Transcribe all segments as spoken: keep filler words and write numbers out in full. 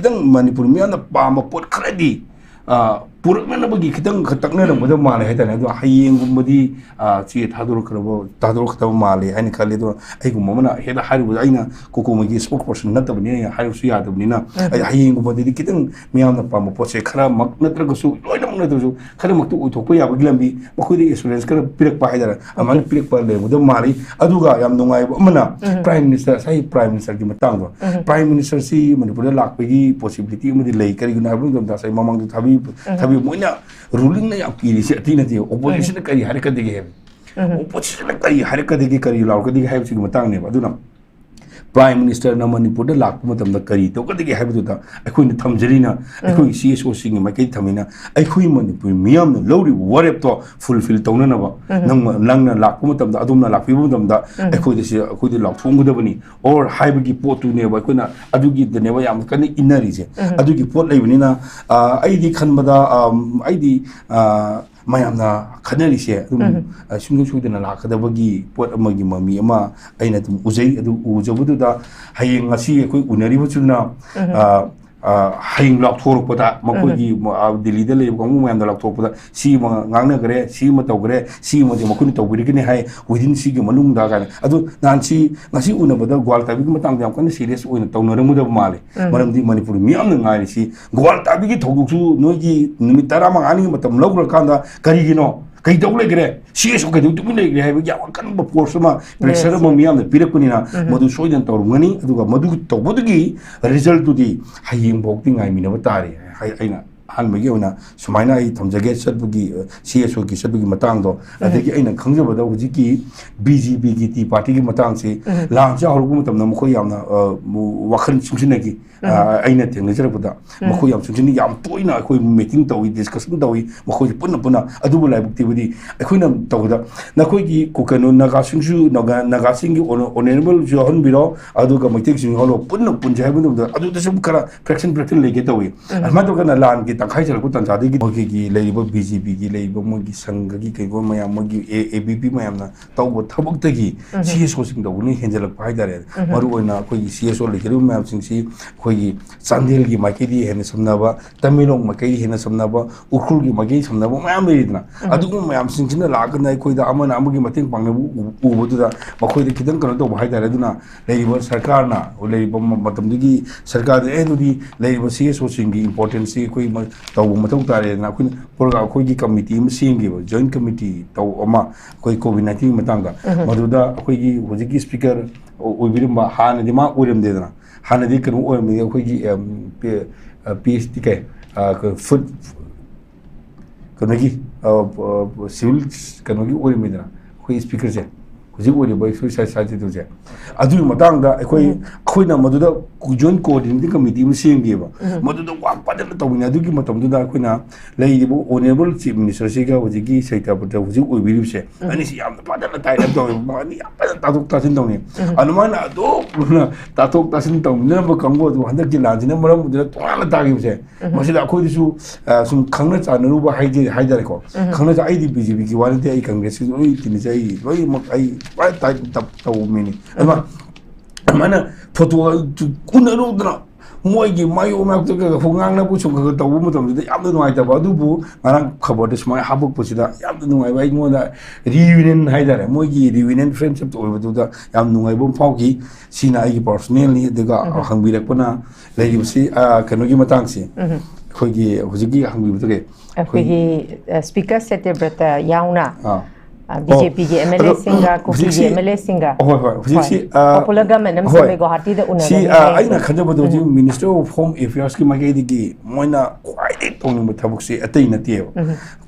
ꯈꯤꯇꯪ ꯃꯅꯤꯄꯨꯔ ꯃꯤꯌꯥꯝꯅ ꯄꯥꯝꯕ ꯄꯣꯠ ꯈꯔꯗꯤ, ꯑ, ꯄꯨꯔꯛꯅꯅꯕꯒꯤ ꯈꯤꯇꯪ ꯈ-, ꯇꯛꯅꯔꯝꯒꯗꯕ ꯃꯥꯜꯂꯦ ꯍꯥꯏꯇꯥꯔꯦ꯫ ꯑꯗꯣ ꯍꯌꯦꯡꯒꯨꯝꯕꯗꯤ, ꯑ, ꯆꯦ ꯊꯥꯗꯣꯔꯛꯀꯗꯕ, ꯊꯥꯗꯣꯔꯛꯀꯗꯕ ꯃꯥꯜꯂꯦ ꯍꯥꯏꯅ ꯈꯜꯂꯤ꯫ ꯑꯗꯣ ꯑꯩꯒꯨꯝꯕ ꯑꯃꯅ ꯍꯦꯛꯇ ꯍꯥꯏꯔꯨꯕꯗ, ꯑꯩꯅ ꯀꯣꯀꯣꯃꯩꯒꯤ spokesperson ꯅꯠꯇꯕꯅꯤꯅ ꯑꯩꯅ ꯍꯥꯏꯔꯨꯕꯁꯨ ꯌꯥꯗꯕꯅꯤꯅ, ꯎꯝ꯫ ꯑꯩ ꯍꯌꯦꯡꯒꯨꯝꯕꯗꯤ ꯈꯤꯇꯪ ꯃꯤꯌꯥꯝꯅ ꯄꯥꯝꯕ ꯄꯣꯠꯁꯦ ꯈꯔꯃꯛ ꯅꯠꯇ꯭ꯔꯒꯁꯨ, ꯂꯣꯏꯅꯃꯛ ꯅꯠꯇ꯭ꯔꯁꯨ, ꯈꯔꯃꯛꯇꯤ ꯑꯣꯏꯊꯣꯛꯄ ꯌꯥꯕꯒꯤ ꯂꯝꯕꯤ ꯃꯈꯣꯏꯗ assurance ꯈꯔ ꯄꯤꯔꯛꯄ ꯍꯥꯏꯇꯥꯔꯦ, ꯑꯗꯨꯃꯥꯏꯅ ꯄꯤꯔꯛꯄ ꯂꯩꯔꯝꯒꯗꯕ ꯃꯥꯜꯂꯤ꯫ ꯑꯗꯨꯒ ꯌꯥꯝ ꯅꯨꯡꯉꯥꯏꯕ ꯑꯃꯅ, ꯎꯝ꯫ Prime Minister, ꯉꯁꯥꯏ Prime Ministerꯒꯤ ꯃꯇꯥꯡꯗꯣ, ꯎꯝ꯫ Prime Ministerꯁꯤ ꯃꯅꯤꯄꯨꯔꯗ ꯂꯥꯛꯄꯒꯤ possibility ꯑꯃꯗꯤ ꯂꯩ꯫ ꯀꯔꯤꯒꯤꯅꯣ ꯍꯥꯏꯕ ꯃꯇꯝꯗ, ꯉꯁꯥꯏ ꯃꯃꯥꯡꯗ ꯊꯥꯕꯤ-, ꯎꯝ꯫ ꯊꯥꯕꯤ-, ꯃꯣꯏꯅ rulingꯅ ꯌꯥꯝ ꯀꯤꯔꯤꯁꯦ ꯑꯇꯩ ꯅꯠꯇꯦ, oppositionꯅ ꯀꯔꯤ ꯍꯥꯏꯔꯛꯀꯗꯒꯦ ꯍꯥꯏꯕ꯫ ꯎꯝ꯫ Oppositionꯅ ꯀꯔꯤ ꯍꯥꯏꯔꯛꯀꯗꯒꯦ, ꯀꯔꯤ ꯂꯥꯎꯔꯛꯀꯗꯒꯦ ꯍꯥꯏꯕꯁꯤꯒꯤ ꯃꯇꯥꯡꯅꯦꯕ꯫ ꯑꯗꯨꯅ Prime Ministerꯅ ꯃꯅꯤꯄꯨꯔꯗ ꯂꯥꯛꯄ ꯃꯇꯝꯗ ꯀꯔꯤ ꯇꯧꯒꯗꯒꯦ ꯍꯥꯏꯕꯗꯨꯗ ꯑꯩꯈꯣꯏꯅ ꯊꯝꯖꯔꯤꯅ, ꯎꯝ꯫ ꯑꯩꯈꯣꯏꯒꯤ CSOꯁꯤꯡꯒꯤ ꯃꯥꯏꯀꯩꯗ ꯊꯝꯃꯤꯅ, ꯑꯩꯈꯣꯏ ꯃꯅꯤꯄꯨꯔ ꯃꯤꯌꯥꯝꯅ ꯂꯧꯔꯤꯕ ꯋꯥꯔꯦꯞꯇꯣ fulfil ꯇꯧꯅꯅꯕ, ꯎꯝ꯫ ꯅꯪ, ꯅꯪꯅ ꯂꯥꯛꯄ ꯃꯇꯝꯗ, ꯑꯗꯣꯝꯅ ꯂꯥꯛꯄꯤꯕ ꯃꯇꯝꯗ, ꯎꯝ꯫ ꯑꯩꯈꯣꯏꯗ ꯁꯤ, ꯑꯩꯈꯣꯏꯗ ꯂꯥꯎꯊꯣꯛꯑꯝꯒꯗꯕꯅꯤ, or ꯍꯥꯏꯕꯒꯤ ꯄꯣꯠꯇꯨꯅꯦꯕ ꯑꯩꯈꯣꯏꯅ ꯑꯗꯨꯒꯤꯗꯅꯦꯕ ꯌꯥꯝ ꯀꯟꯅ ꯏꯟꯅꯔꯤꯁꯦ꯫ ꯎꯝ꯫ ꯑꯗꯨꯒꯤ ꯄꯣꯠ ꯂꯩꯕꯅꯤꯅ, ꯑ, ꯑꯩꯗꯤ ꯈꯟꯕꯗ, ꯑꯝ, ꯑꯩꯗꯤ, ꯑ, ꯃꯌꯥꯝꯅ ꯈꯟꯅꯔꯤꯁꯦ ꯑꯗꯨꯝ, ꯎꯝ꯫ ꯑ, ꯁꯨꯡꯁꯣꯏ ꯁꯣꯏꯗꯅ ꯂꯥꯛꯀꯗꯕꯒꯤ ꯄꯣꯠ ꯑꯃꯒꯤ ꯃꯃꯤ ꯑꯃ ꯑꯩꯅ ꯑꯗꯨꯝ ꯎꯖꯩ꯫ ꯑꯗꯨ ꯎꯖꯕꯗꯨꯗ ꯍꯌꯦꯡ ꯉꯁꯤ ꯑꯩꯈꯣꯏ ꯎꯅꯔꯤꯕꯁꯤꯅ, ꯎꯝ꯫ ꯑ, ꯑ, ꯍꯌꯦꯡ ꯂꯥꯎꯊꯣꯔꯛꯄꯗ ꯃꯈꯣꯏꯒꯤ, ꯎꯝ꯫ ꯃ-, ꯑ, ꯗꯤꯜꯂꯤꯗ ꯂꯩꯔꯤꯕ ꯀꯥꯡꯕꯨ ꯃꯌꯥꯝꯗ ꯂꯥꯎꯊꯣꯔꯛꯄꯗ ꯁꯤ ꯑꯃ ꯉꯥꯡꯅꯈ꯭ꯔꯦ, ꯁꯤ ꯑꯃ ꯇꯧꯈ꯭ꯔꯦ, ꯁꯤ ꯑꯃꯗꯤ ꯃꯈꯣꯏꯅ ꯇꯧꯕꯤꯔꯒꯅꯤ ꯍꯥꯏ, within ꯁꯤꯒꯤ ꯃꯅꯨꯡꯗ ꯀꯥꯏꯅ꯫ ꯑꯗꯨ ꯅꯍꯥꯟ ꯁꯤ, ꯉꯁꯤ ꯎꯅꯕꯗ ꯒ꯭ꯋꯥꯜ ꯇꯥꯕꯤꯒꯤ ꯃꯇꯥꯡꯗ ꯌꯥꯝ ꯀꯟꯅ serious ꯑꯣꯏꯅ ꯇꯧꯅꯔꯝꯒꯗꯕ ꯃꯥꯜꯂꯦ꯫ ꯎꯝ꯫ ꯃꯔꯝꯗꯤ ꯃꯅꯤꯄꯨꯔ ꯃꯤꯌꯥꯝꯅ ꯉꯥꯏꯔꯤꯁꯤ ꯒ꯭ꯋꯥꯜ ꯇꯥꯕꯤꯒꯤ ꯊꯧꯗꯣꯛꯁꯨ ꯅꯣꯏꯒꯤ ꯅꯨꯃꯤꯠ ꯇꯔꯥꯃꯉꯥꯅꯤꯒꯤ ꯃꯇꯝ ꯂꯧꯈ꯭ꯔꯀꯥꯟꯗ ꯀꯔꯤꯒꯤꯅꯣ? ꯀꯩꯗꯧ ꯂꯩꯈ꯭ꯔꯦ? CSO ꯀꯩꯗꯧ ꯇꯨꯃꯤꯟ ꯂꯩꯈ꯭ꯔꯦ ꯍꯥꯏꯕꯒꯤ ꯌꯥꯝ ꯑꯀꯟꯕ force ꯑꯃ, pressure ꯑꯃ ꯃꯤꯌꯥꯝꯅ ꯄꯤꯔꯛꯄꯅꯤꯅ ꯎꯝ꯫ ꯃꯗꯨ ꯁꯣꯏꯗꯅ ꯇꯧꯔꯝꯒꯅꯤ꯫ ꯑꯗꯨꯒ ꯃꯗꯨ ꯇꯧꯕꯗꯨꯒꯤ resultꯗꯨꯗꯤ ꯍꯌꯦꯡꯐꯥꯎꯗꯤ ꯉꯥꯏꯃꯤꯟꯅꯕ ꯇꯥꯔꯦ꯫ ꯍꯥꯏ-, ꯑꯩꯅ ꯑꯍꯥꯟꯕꯒꯤ ꯑꯣꯏꯅ ꯁꯨꯃꯥꯏꯅ ꯑꯩ ꯊꯝꯖꯒꯦ꯫ ꯆꯠꯄꯒꯤ, ꯑ, CSOꯒꯤ ꯆꯠꯄꯒꯤ ꯃꯇꯥꯡꯗꯣ, ꯎꯝ꯫ ꯑꯗꯒꯤ ꯑꯩꯅ ꯈꯪꯖꯕꯗ ꯍꯧꯖꯤꯛꯀꯤ BJPꯒꯤ tea partyꯒꯤ ꯃꯇꯥꯡꯁꯤ ꯎꯝ꯫ ꯂꯥꯟꯁꯦ ꯍꯧꯔꯛꯄ ꯃꯇꯝꯗ ꯃꯈꯣꯏ ꯌꯥꯝꯅ, ꯑ, ꯋꯥꯈꯜ ꯆꯨꯡꯁꯤꯟꯅꯈꯤ꯫ ꯎꯝ꯫ ꯑ, ꯑꯩꯅ ꯊꯦꯡꯅꯖꯔꯛꯄꯗ ꯎꯝ꯫ ꯃꯈꯣꯏ ꯌꯥꯝ ꯆꯨꯡꯁꯤꯟꯅ, ꯌꯥꯝ ꯇꯣꯏꯅ ꯑꯩꯈꯣꯏ meeting ꯇꯧꯏ, discussion ꯇꯧꯏ, ꯃꯈꯣꯏꯁꯦ ꯄꯨꯟꯅ ꯄꯨꯟꯅ꯫ ꯑꯗꯨꯕꯨ ꯂꯥꯏꯕꯛ ꯊꯤꯕꯗꯤ ꯑꯩꯈꯣꯏꯅ ꯇꯧꯕꯗ ꯅꯈꯣꯏꯒꯤ ꯀꯨ-, ꯀꯩꯅꯣ, ꯅꯥꯒꯥꯁꯤꯡꯁꯨ, ꯅꯥꯒꯥ-, ꯅꯥꯒꯥꯁꯤꯡꯒꯤ ꯑꯣꯅ-, honourableꯁꯨ ꯌꯥꯎꯍꯟꯕꯤꯔꯣ, ꯑꯗꯨꯒ ꯃꯩꯇꯩꯁꯤꯡ ꯌꯥꯎꯍꯜꯂꯣ, ꯄꯨꯟꯅ ꯄꯨꯟꯁꯦ ꯍꯥꯏꯕ ꯃꯇꯝꯗ ꯑꯗꯨꯗꯁꯨ ꯈꯔ fraction fraction ꯂꯩꯒꯦ ꯇꯧꯏ꯫ ꯎꯝ꯫ ꯑꯗꯨꯃꯥꯏꯅ ꯇꯧꯗꯅ ꯂꯥꯟꯒꯤ ꯇꯪꯈꯥꯏ ꯆꯜꯂꯛꯄ ꯇꯥꯟꯖꯥꯗꯒꯤ ꯃꯣꯏꯒꯤ ꯂꯩꯔꯤꯕ ꯕꯤ ꯖꯦ ꯄꯤꯒꯤ ꯂꯩꯔꯤꯕ ꯃꯣꯏꯒꯤ ꯁꯪꯒꯒꯤ ꯀꯩꯒꯨꯝꯕ ꯃꯌꯥꯝ, ꯃꯣꯏꯒꯤ ꯑꯦ ꯕꯤ ꯄꯤ ꯃꯌꯥꯝꯅ ꯇꯧꯕ ꯊꯕꯛꯇꯒꯤ ꯁꯤ ꯑꯦꯁ ꯑꯣꯁꯤꯡ ꯇꯧꯕꯅ ꯍꯦꯟꯖꯜꯂꯛꯄ ꯍꯥꯏꯇꯥꯔꯦ꯫ ꯃꯔꯨꯑꯣꯏꯅ ꯑꯩꯈꯣꯏꯒꯤ ꯁꯤ ꯑꯦꯁ ꯑꯣ ꯂꯩꯖꯔꯤꯕ ꯃꯌꯥꯝꯁꯤꯡꯁꯤ ꯑꯩꯈꯣꯏꯒꯤ ꯆꯥꯟꯗꯦꯜꯒꯤ ꯃꯥꯏꯀꯩꯗꯒꯤ ꯍꯦꯟꯅ ꯁꯝꯅꯕ, ꯇꯃꯦꯡꯂꯣꯡ ꯃꯥꯏꯀꯩꯗꯒꯤ ꯍꯦꯟꯅ ꯁꯝꯅꯕ, ꯎꯈ꯭ꯔꯨꯜꯒꯤ ꯃꯥꯏꯀꯩ ꯁꯝꯅꯕ ꯃꯌꯥꯝ ꯂꯩꯔꯤꯗꯅ, ꯑꯗꯨꯒꯨꯝꯕ ꯃꯌꯥꯝꯁꯤꯡꯁꯤꯅ ꯂꯥꯛꯑꯀꯥꯟꯗ ꯑꯩꯈꯣꯏꯗ ꯑꯃꯅ ꯑꯃꯒꯤ ꯃꯇꯦꯡ ꯄꯥꯡꯅꯕ ꯎ-, ꯎꯕꯗꯨꯗ ꯃꯈꯣꯏꯗ ꯈꯤꯇꯪ ꯀꯩꯅꯣ ꯇꯧꯕ ꯍꯥꯏꯇꯥꯔꯦ꯫ ꯑꯗꯨꯅ ꯂꯩꯔꯤꯕ ꯁꯔꯀꯥꯔꯅ, ꯂꯩꯔꯤꯕ ꯃ-, ꯃꯇꯝꯗꯨꯒꯤ ꯁꯔꯀꯥꯔꯗ, "ꯑꯦ, ꯑꯗꯨꯗꯤ ꯂꯩꯔꯤꯕ ꯁꯤ ꯑꯦꯁ ꯑꯣꯁꯤꯡꯒꯤ ꯏꯝꯄꯣꯔꯇꯦꯟꯁꯁꯤ ꯑꯩꯈꯣꯏ ꯃ-, ꯇꯧꯕ ꯃꯊꯧ ꯇꯥꯔꯦꯅ" ꯑꯩꯈꯣꯏꯅ ꯄ꯭ꯔꯣꯒ꯭ꯔꯥꯝ, ꯑꯩꯈꯣꯏꯒꯤ ꯀꯃꯤꯇꯤ ꯑꯃ ꯁꯦꯝꯈꯤꯕ, ꯖꯣꯏꯟ ꯀꯃꯤꯇꯤ ꯇꯧ ꯑꯃ, ꯑꯩꯈꯣꯏ ꯀꯣꯚꯤꯗ ꯅꯥꯏꯟꯇꯤꯟꯒꯤ ꯃꯇꯥꯡꯗ꯫ ꯃꯗꯨꯗ ꯑꯩꯈꯣꯏꯒꯤ ꯍꯧꯖꯤꯛꯀꯤ ꯁ꯭ꯄꯤꯀꯔ ꯑꯣꯏꯕꯤꯔꯝꯕ, ꯍꯥꯟꯅꯗꯤ ꯃꯥ ꯑꯣꯏꯔꯝꯗꯦꯗꯅ, ꯍꯥꯟꯅꯗꯤ ꯀꯩꯅꯣ ꯑꯣꯏꯔꯝꯕꯅꯤ, ꯑꯩꯈꯣꯏꯒꯤ, ꯑꯦꯝ, ꯄꯤ-, ꯑ, ꯄꯤ ꯑꯩꯆ ꯗꯤ ꯀꯩ, ꯑ, ꯀ-, ꯐꯨꯗ, ꯀꯩꯅꯣꯒꯤ, ꯑ, ꯑ, ꯁꯤꯚꯤꯜ ꯀꯩꯅꯣꯒꯤ ꯑꯣꯏꯔꯝꯃꯤꯗꯅ, ꯑꯩꯈꯣꯏ ꯁ꯭ꯄꯤꯀꯔꯁꯦ, ꯍꯧꯖꯤꯛ ꯑꯣꯏꯔꯤꯕ ꯑꯩꯈꯣꯏ ꯁꯥꯏ-, ꯁꯥꯏ-, ꯁꯥꯏꯗꯨꯁꯦ꯫ ꯑꯗꯨꯒꯤ ꯃꯇꯥꯡꯗ ꯑꯩꯈꯣꯏ, ꯑꯩꯈꯣꯏꯅ ꯃꯗꯨꯗ ꯖꯣꯏꯟ ꯀꯣꯑꯣꯔꯗꯤꯅꯦꯇꯤꯡ ꯀꯃꯤꯇꯤ ꯑꯃ ꯁꯦꯝꯈꯤꯕ꯫ ꯃꯗꯨꯗ ꯋꯥ ꯐꯖꯅ ꯇꯧꯕꯅꯤ꯫ ꯑꯗꯨꯒꯤ ꯃꯇꯝꯗꯨꯗ ꯑꯩꯈꯣꯏꯅ ꯂꯩꯔꯤꯕ ꯑꯣꯅꯔꯦꯕꯜ ꯆꯤꯐ ꯃꯤꯅꯤꯁꯇꯔꯁꯤꯒ ꯍꯧꯖꯤꯛꯀꯤ ꯁꯩꯇꯥꯄꯇ ꯍꯧꯖꯤꯛ ꯑꯣꯏꯕꯤꯔꯤꯕꯁꯦ, ꯑꯅꯤꯁꯤ ꯌꯥꯝꯅ ꯐꯖꯅ ꯇꯥꯏ ꯑꯞ ꯇꯧꯋꯦꯕ꯫ ꯃꯣꯏ ꯑꯅꯤ ꯌꯥꯝ ꯐꯖꯅ ꯇꯥꯊꯣꯛ ꯇꯥꯁꯤꯟ ꯇꯧꯅꯤ꯫ ꯑꯗꯨꯃꯥꯏꯅ ꯑꯗꯨꯝ ꯇꯥꯊꯣꯛ ꯇꯥꯁꯤꯟ ꯇꯧꯃꯤꯟꯅꯔꯝꯕ ꯀꯥꯡꯕꯨ ꯑꯗꯨ ꯍꯟꯗꯛꯀꯤ ꯂꯥꯟꯁꯤꯅ ꯃꯔꯝ ꯑꯣꯏꯗꯨꯅ ꯇꯣꯉꯥꯟꯅ ꯇꯥꯈꯤꯕꯁꯦ, ꯃꯁꯤꯗ ꯑꯩꯈꯣꯏꯗꯁꯨ, ꯑ, ꯁꯨꯝ ꯈꯪꯅ ꯆꯥꯟꯅꯔꯨꯕ ꯍꯥꯏꯖ-, ꯍꯥꯏꯇꯥꯔꯦꯀꯣ꯫ ꯈꯪꯅ ꯆꯥ-, ꯑꯩꯗꯤ ꯕꯤ ꯖꯦ ꯄꯤꯒꯤ ꯋꯥ ꯅꯠꯇꯦ, ꯑꯩ ꯀꯪꯒ꯭ꯔꯦꯁꯀꯤ ꯂꯣꯏ ꯇꯤꯟꯅꯖꯩ, ꯑꯩ ꯂꯣꯏꯅꯃꯛ ꯑꯩ ꯂꯣꯏ ꯇꯥꯏ-, ꯇꯞ-, ꯇꯧꯕ ꯃꯤꯅꯤ꯫ ꯑꯗꯨꯃꯥꯏꯅ, ꯑꯗꯨꯃꯥꯏꯅ ꯐꯣꯇꯣ ꯎꯅꯔꯨꯗꯅ ꯃꯣꯏꯒꯤ ꯃꯥꯌꯣꯛ ꯃꯥꯌꯣꯛꯇ ꯈꯔ ꯈꯔ ꯉꯥꯡꯅꯕ ꯁꯨꯝ ꯈꯔ ꯈꯔ ꯇꯧꯕ ꯃꯇꯝꯗꯨꯗ ꯌꯥꯝꯅ ꯅꯨꯡꯉꯥꯏꯇꯕ꯫ ꯑꯗꯨꯕꯨ ꯉꯔꯥꯡ ꯈꯕꯔꯗ ꯁꯨꯃꯥꯏꯅ ꯍꯥꯞꯄꯛꯄꯁꯤꯗ ꯌꯥꯝꯅ ꯅꯨꯡꯉꯥꯏꯕ, ꯑꯩꯉꯣꯟꯗ ꯔꯤꯌꯨꯅꯤꯌꯟ ꯍꯥꯏꯇꯥꯔꯦ, ꯃꯣꯏꯒꯤ ꯔꯤꯌꯨꯅꯤꯌꯟ ꯐ꯭ꯔꯦꯟꯁꯤꯞ ꯑꯣꯏꯕꯗꯨꯗ ꯌꯥꯝ ꯅꯨꯡꯉꯥꯏꯕ ꯑꯃ ꯐꯥꯎꯈꯤ꯫ ꯁꯤꯅ ꯑꯩꯒꯤ ꯄꯥꯔꯁꯣꯅꯦꯜꯅꯤ꯫ ꯑꯗꯨꯒ ꯍꯪꯕꯤꯔꯛꯄꯅ ꯂꯩꯔꯤꯕꯁꯤ, ꯑ, ꯀꯩꯅꯣꯒꯤ ꯃꯇꯥꯡꯁꯤ, ꯑꯩꯈꯣꯏꯒꯤ ꯍꯧꯖꯤꯛꯀꯤ ꯍꯪꯕꯤꯕꯗꯨꯒꯤ ꯑꯩꯈꯣꯏꯒꯤ, ꯑ, ꯁ꯭ꯄꯤꯀꯔ ꯁꯇ꯭ꯌꯕ꯭ꯔꯇ ꯌꯥꯎꯅ, ꯑꯥ꯫ ꯑ, ꯑꯣ꯫ ꯕꯤ ꯖꯦ ꯄꯤꯒꯤ ꯑꯦꯝ ꯑꯦꯜ ꯑꯦꯁꯤꯡꯒ, ꯑꯗꯣ ꯀꯨꯀꯤꯒꯤ ꯍꯧꯖꯤꯛꯁꯤ, ꯑꯦꯝ ꯑꯦꯜ ꯑꯦꯁꯤꯡꯒ, ꯍꯣꯏ, ꯍꯣꯏ, ꯍꯧꯖꯤꯛꯁꯤ, ꯍꯣꯏ, ꯑ, ꯄꯣꯄꯨꯂꯔ ꯒꯚꯔꯟꯃꯦꯟꯠ ꯑꯃ ꯍꯣꯏ꯫ ꯁꯦꯝꯕꯩ ꯒꯨꯋꯥꯍꯥꯇꯤꯗ ꯁꯤ, ꯎꯅꯒꯅꯤ ꯑ, ꯍꯥꯏ꯫ ꯑꯩꯅ ꯈꯟꯖꯕꯗ ꯍꯧꯖꯤꯛ ꯃꯤꯅꯤꯁꯇꯔ ꯑꯣꯐ ꯍꯣꯝ ꯑꯦꯐꯤꯌꯔꯁꯀꯤ ꯃꯥꯏꯀꯩꯗꯒꯤ ꯃꯣꯏꯅ ꯈ꯭ꯋꯥꯏꯗꯒꯤ ꯇꯧꯅꯤꯡꯕ ꯊꯕꯛꯁꯤ ꯑꯇꯩ ꯅꯠꯇꯦꯕ꯫